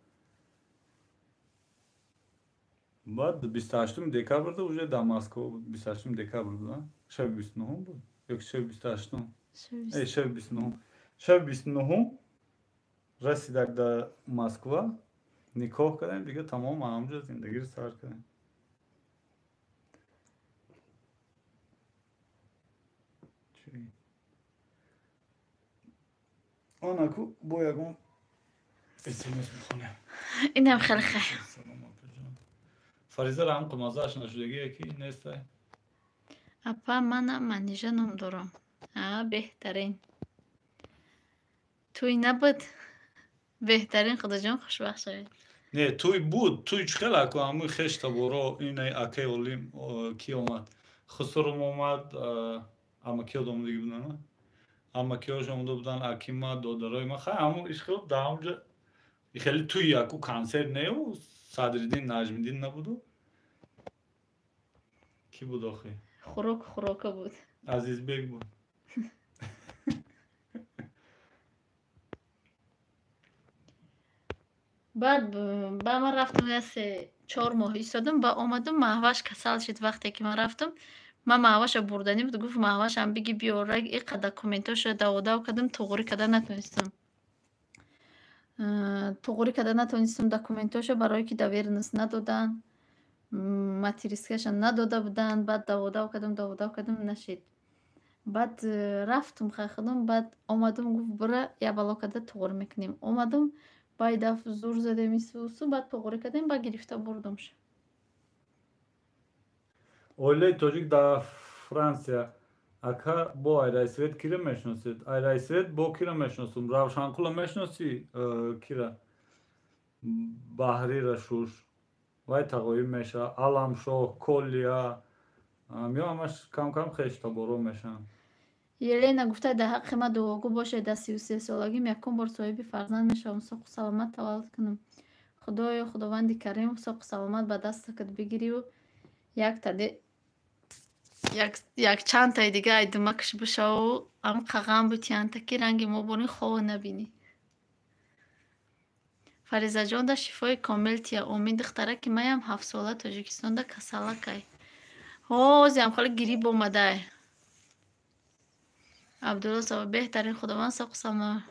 Баъд 28 декабрда уже дар Москва буд. 28 декабр буд, шаби 29-ум буд ё ки шаби 28-ум? Шаби 29-ум, шаби 29-ум расидак дар Москва, никоҳ кардем, дига тамом, ҳамҷо зиндагиро сар кардем. Онаку бо ягон смс мехонем. Инам хеле хай. Фариза ҳам қимазааш нашудагие ки нестай. Апа, манам Манижа ном дорам. А, беҳтарин. Тӯй набуд? Беҳтарин, Худоҷон, хушбахт шавед. Не, тӯй буд. Тӯй чӣ хел, аку ҳамуи хеш таборо, инаи акаи Олим ки омад, Хусурум омад, амакиҳо омадагӣ буданд, амакиҳош омада буданд, акима, додарои ман. Хай, ҳамун ишхел дар ҳамунҷа хеле туи яку консерт нею, Садриддин Наҷмиддин набуду. Кӣ буд охи? Хӯрок хӯрока буд. Азизбек буд. Баъд ба ман рафтам, я 3-4 моҳ истодам, ба омадам, Маҳваш касал шид. Вақте ки ман рафтам, ман Маҳваша бурданӣ буд, гуфт Маҳвашам биги биёра, иқа документоша даводав кардам, туғрӣ карда натонистам. Туғрӣ карда натонистам документоша, барое ки доверенность надоданд, материнскаша надода буданд. Баъд даводав кардам, даводав кардам, нашид. Баъд рафтам хай худам, баъд омадам, гуфт бура я бало карда туғрӣ мекунем. Омадам, баъд даф зур задем исусу, баъд туғрӣ кардем, баъд гирифта бурдамш. Оилаи тоҷик дар Франсия. Ака, бо Айрайсвет кира мешиносед? Айрайсвет бо кира мешиносум? Равшанқула мешиносӣ? Кира? Баҳрира Шуш. Вай тағоӣ меша. Аламшоҳ, Колия. Ё ҳамаш кам-кам хештаборо мешаванд. Елена гуфта, дар ҳаққи ман дуогӯ бошед, дар 33 солагим якум бор соҳиби фарзанд мешавам, соқу саломат таваллуд кунам. Худоё, Худованди Карим, соқу саломат ба дастакат бигирию якчандтаи дига айдумакш бишаву ам қағам бутиянта, ки ранги мо борин хова набинӣ. Фаризаҷонда шифои комил тия, омин. Духтараки маям 7-сола Тоҷикистонда касалакай. Ҳозиам хеле гириб омадай. Абдулло сава беҳтарин, Худованд соқу саломат.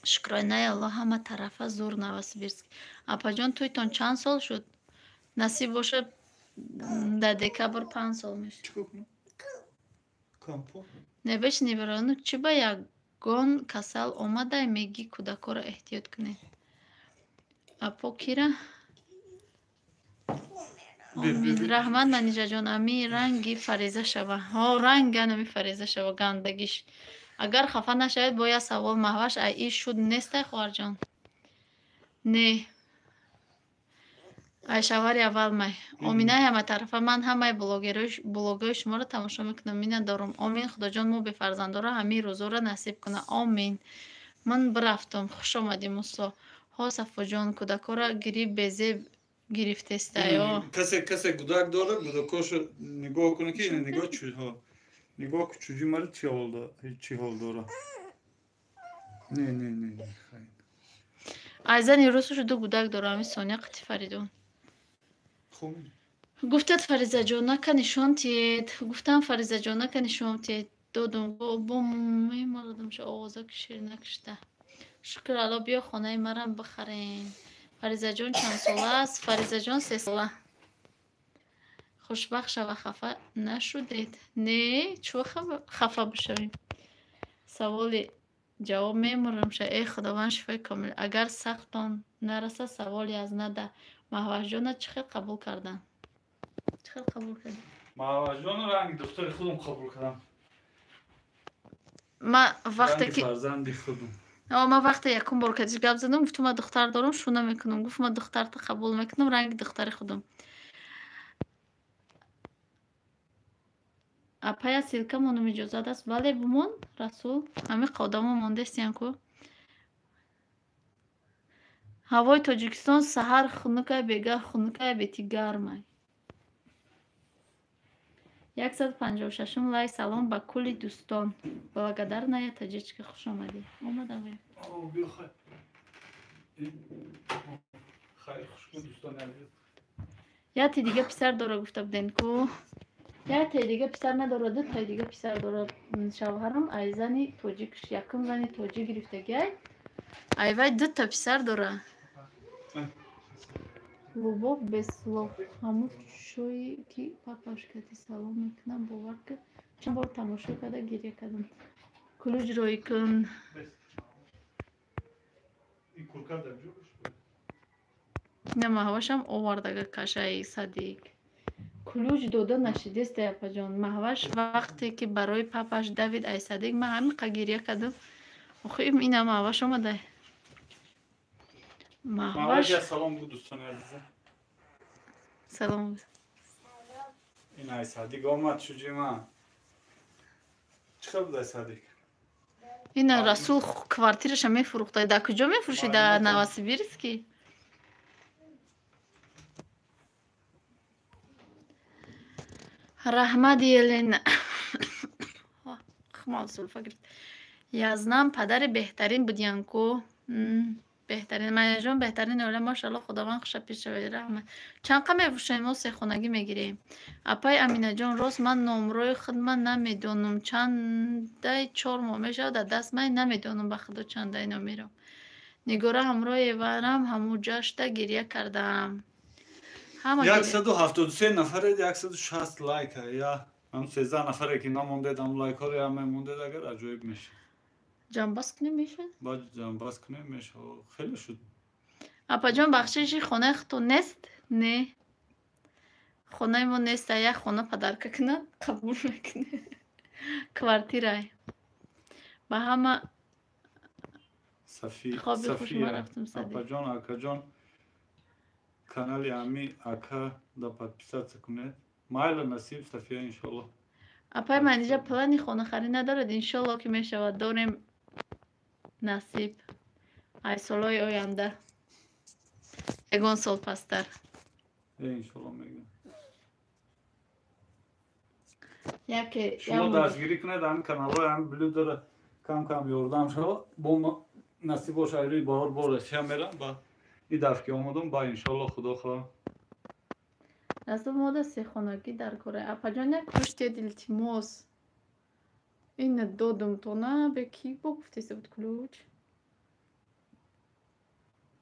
Шукронаи Аллоҳ, ҳама тарафа зур. Новосибирск. Апаҷон, тӯйтон чанд сол шуд? Насиб бошад, дар декабр 5 сол мешавад. Не бишни берону, чӣ ба ягон касал омадай, мегӣ кӯдакҳоро эҳтиёт кунед. Апо кира? Омин. Раҳмат, Манижаҷон, ами ранги Фариза шава. Ҳо, ранги анами Фариза шава, гандагиш. Агар хафа нашавед, бо як савол: Маҳваш ай иш шуд нестай, хоҳарҷон? Не. Ай шавари аввал май. Оминаи ҳаматарафа, ман ҳамаи блогҳои шуморо тамошо мекунам, миннатдорам. Омин, Худоҷон, мо бефарзандоро ҳамин рӯзоро насиб кунад. Омин. Ман бирафтам. Хуш омадӣ, Мусо. Ҳо, Сафоҷон, кӯдакҳоро гириб безеб гирифтестаё. Касе гудак дорад, гудакошо нигоҳ кунад, ки нигоҳ чӯ нигоҳ чуҷи мари чӣ ҳол чӣ ҳол дорад. Не, не, не, не. Ай зани русуш ду гудак дорам, ами Соня қати Фаридун. Гуфтад Фаризаҷонака нишон тиед. Гуфтам Фаризаҷонака нишон тиед. Додум бо мемолодамша овозаки ширинакшта. Шукр Алло, биё хонаи марам бихарем. Фаризаҷон чанд сола аст? Фаризаҷон 3 сола. Хушбахт шава, хафа нашудед? Не, чӯ хафа бишавем? Саволи ҷавоб мемурам ша. Э Худованд, шифои комил. Агар сахтон нарасад, саволи аз нада. Маҳвашҷона чӣ хел қабул карданд? Чӣ хел қабул кардӣ? Маҳвашҷоно ранги духтари худам қабул кардам. Ман вақте ки фарзанди худам. Ман вақте якум бор кадиш гап задам, гуфтум ман духтар дорам, шуна мекунам. Гуфт ман духтарта қабул мекунам, ранги духтари худам. Апая, ссылка монум, иҷозат аст? Бале, бумон, Расул. Ҳамин одамо мондестиян ку. Ҳавои Тоҷикистон саҳар хунукай, бегаҳ хунукай, бети гармай. 156-ум лайк. Салом ба кулли дӯстон. Благодарная таҷичка, хуш омадӣ. Омадам. О, биё, хай. Хайр, хуш кун, дӯстони азиз. Яте дига писар дора гуфта буден ку? Яте дига писар надорад, дутаи дига писар дорад. Шавҳарам ай зани тоҷик, якум зани тоҷик гирифтагиай. Айвай дута писар дора. Любовь без слов. Ҳамун шои ки папашкати салом мекунам, бовар кун, чанд бор тамошо карда гиря кардам. Ключ рӯй кун. Ин курка дар ҷо На Маҳвашам овардага кашаи садик. Ключ дода нашидеста, апаҷон. Маҳваш вақте ки барои папаш давид ай садик, ман ҳамин қа гиря кардам. Охи ина Маҳваш омадай. Маҳваш салом буд, дӯстони азиза. Салом. Ин ай Садик омад шуҷима. Чӣ хел буд ай Садик? Ина Расул квартираша мефурӯхта. Дар куҷо мефурӯшӣ? Дар Новосибирский? Раҳмат, Елена. Сулфа гирифт. Язнам падари беҳтарин будян-ку. Беҳтарин Майяҷон, беҳтарин оила, машалло, Худованд хуша пеш шавед. Раҳмат. Чанд қа мефурӯшем? Мо сехонагӣ мегирем. Апай Аминаҷон, рост ман номрои худма намедонам. Чандай 4 моҳ мешавад дар даст ман намедонам ба худо чандай номерам. Нигора ҳамроҳи Эварам ҳамуҷашта гиря кардаам. 173 нафаред, 160 лайк. Я ҳам 13 нафаре ки намондед, ҳам лайкҳоро ям мемондед, агар аҷоиб мешавад. Ҷамъбаст кунем, мешавад? Баъд ҷамъбаст кунем, мешавад. Хеле шуд. Апаҷон, бахшиши хонаи худтон нест? Не. Хонаи мо нест, як хона подарка кунад, қабул мекунем. Квартирай. Ба ҳама хоби хуш, ма рафтам садик. Апаҷон, акаҷон, канали ами ака да подписаться кунед. Майла, насиб, Сафия, иншолло. Апай Манижа, плани хонахарӣ надоред? Иншолло ки мешавад, дорем, насиб. Ай солҳои оянда. Ягон сол пасттар. Иншолло мегӯям. Яке Шумо дастгирӣ кунед ҳамин каналҳои ҳамин блюдора, кам кам ёрдам шава. Бо насиб боша, рӯи баҳор бо Россия мерам, ба и даф ки омадам, ба иншолло, худо хоҳа. Расул, мода сехонагӣ дар кора. Апаҷон, як ключ дед, илтимос. Ина додум тона, бе ки бо гуфтеста буд ключ?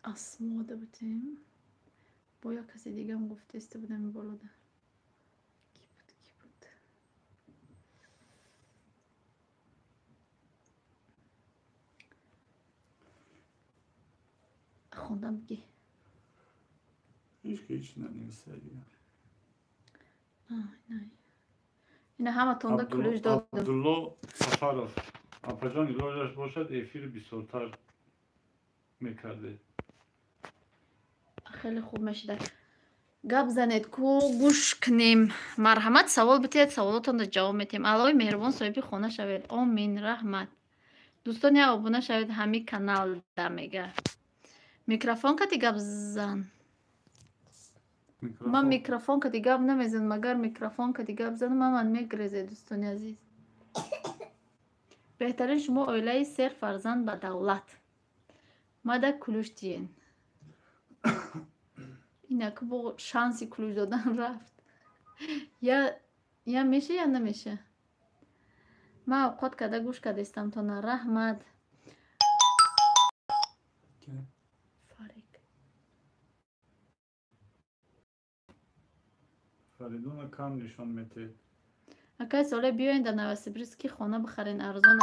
Асмода будем. Бо як касе дигам гуфтеста будам болода. Ки буд, ки буд? Хондам ки. Ҳеҷ ки ҳеҷ нанависад дигар. Ина ҳаматонда ключ додам. Абдулло Сафаров. Апаҷон, илоҷаш бошад, эфири бисёртар мекардед. Хеле хуб мешида. Гап занед ку, гӯш кунем. Марҳамат, савол битиҳед, саволотонро ҷавоб метиҳем. Аллоҳи меҳрубон соҳиби хона шавед. Омин, раҳмат. Дӯстон, як обуна шавед ҳами каналда мега. Микрофон кати гап зан. Ман микрофон кати гап намезанам. Агар микрофон кати гап занам, ман мегрезе, дӯстони азиз. Беҳтарин шумо оилаи сер фарзанд ба давлат. Мада ключ диен. Инак бо шанси ключ додан рафт. Я меша, я намеша. Ман авқот карда гӯш кардастам тона. Раҳмат. Фарик. Фаридуна кам нишон метиҳед. Акай Соле, биёен дар Новосибирский хона бихарен, арзон.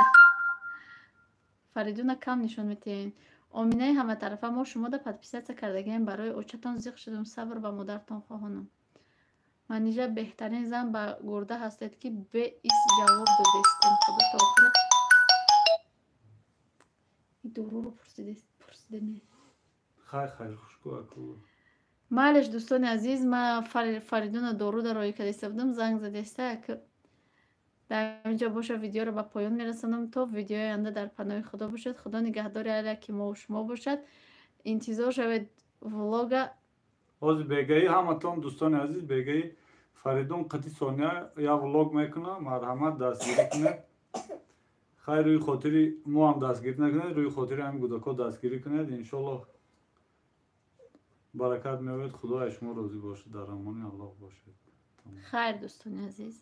Фаридуна кам нишон метиҳен. Оминаи ҳаматарафа, мо шумода подписаться кардагием, барои очатон зиқ шудум, сабр ба модаратон хоҳонам. Манижа, беҳтарин зан ба гурда ҳастед, ки беис ҷавоб додестем. Худо то охира доруро пурсидем. Хайр, хайр, хушку аку. Майлеш, дӯстони азиз, ма Фаридуна дору дар роҳӣ кардеста будам, занг задеста. Дар инҷо боша, видеоро ба поён мерасонам. То видеои оянда дар паноҳи Худо бошед. Худо нигаҳдори ҳар яке мову шумо бошад. Интизор шавед влога. Ҳозир бегаӣ ҳаматон, дӯстони азиз, бегаӣ Фаридун қати Сония як влог мекунам. Марҳамат, дастгирӣ кунед. Хайр, рӯи хотири мо ҳам дастгирӣ накунед, рӯи хотири ҳамин кӯдакҳо дастгирӣ кунед. Иншоллоҳ, баракат меояд. Худо аз шумо розӣ бошад. Дар амони Аллоҳ бошед. Хайр, дӯстони азиз.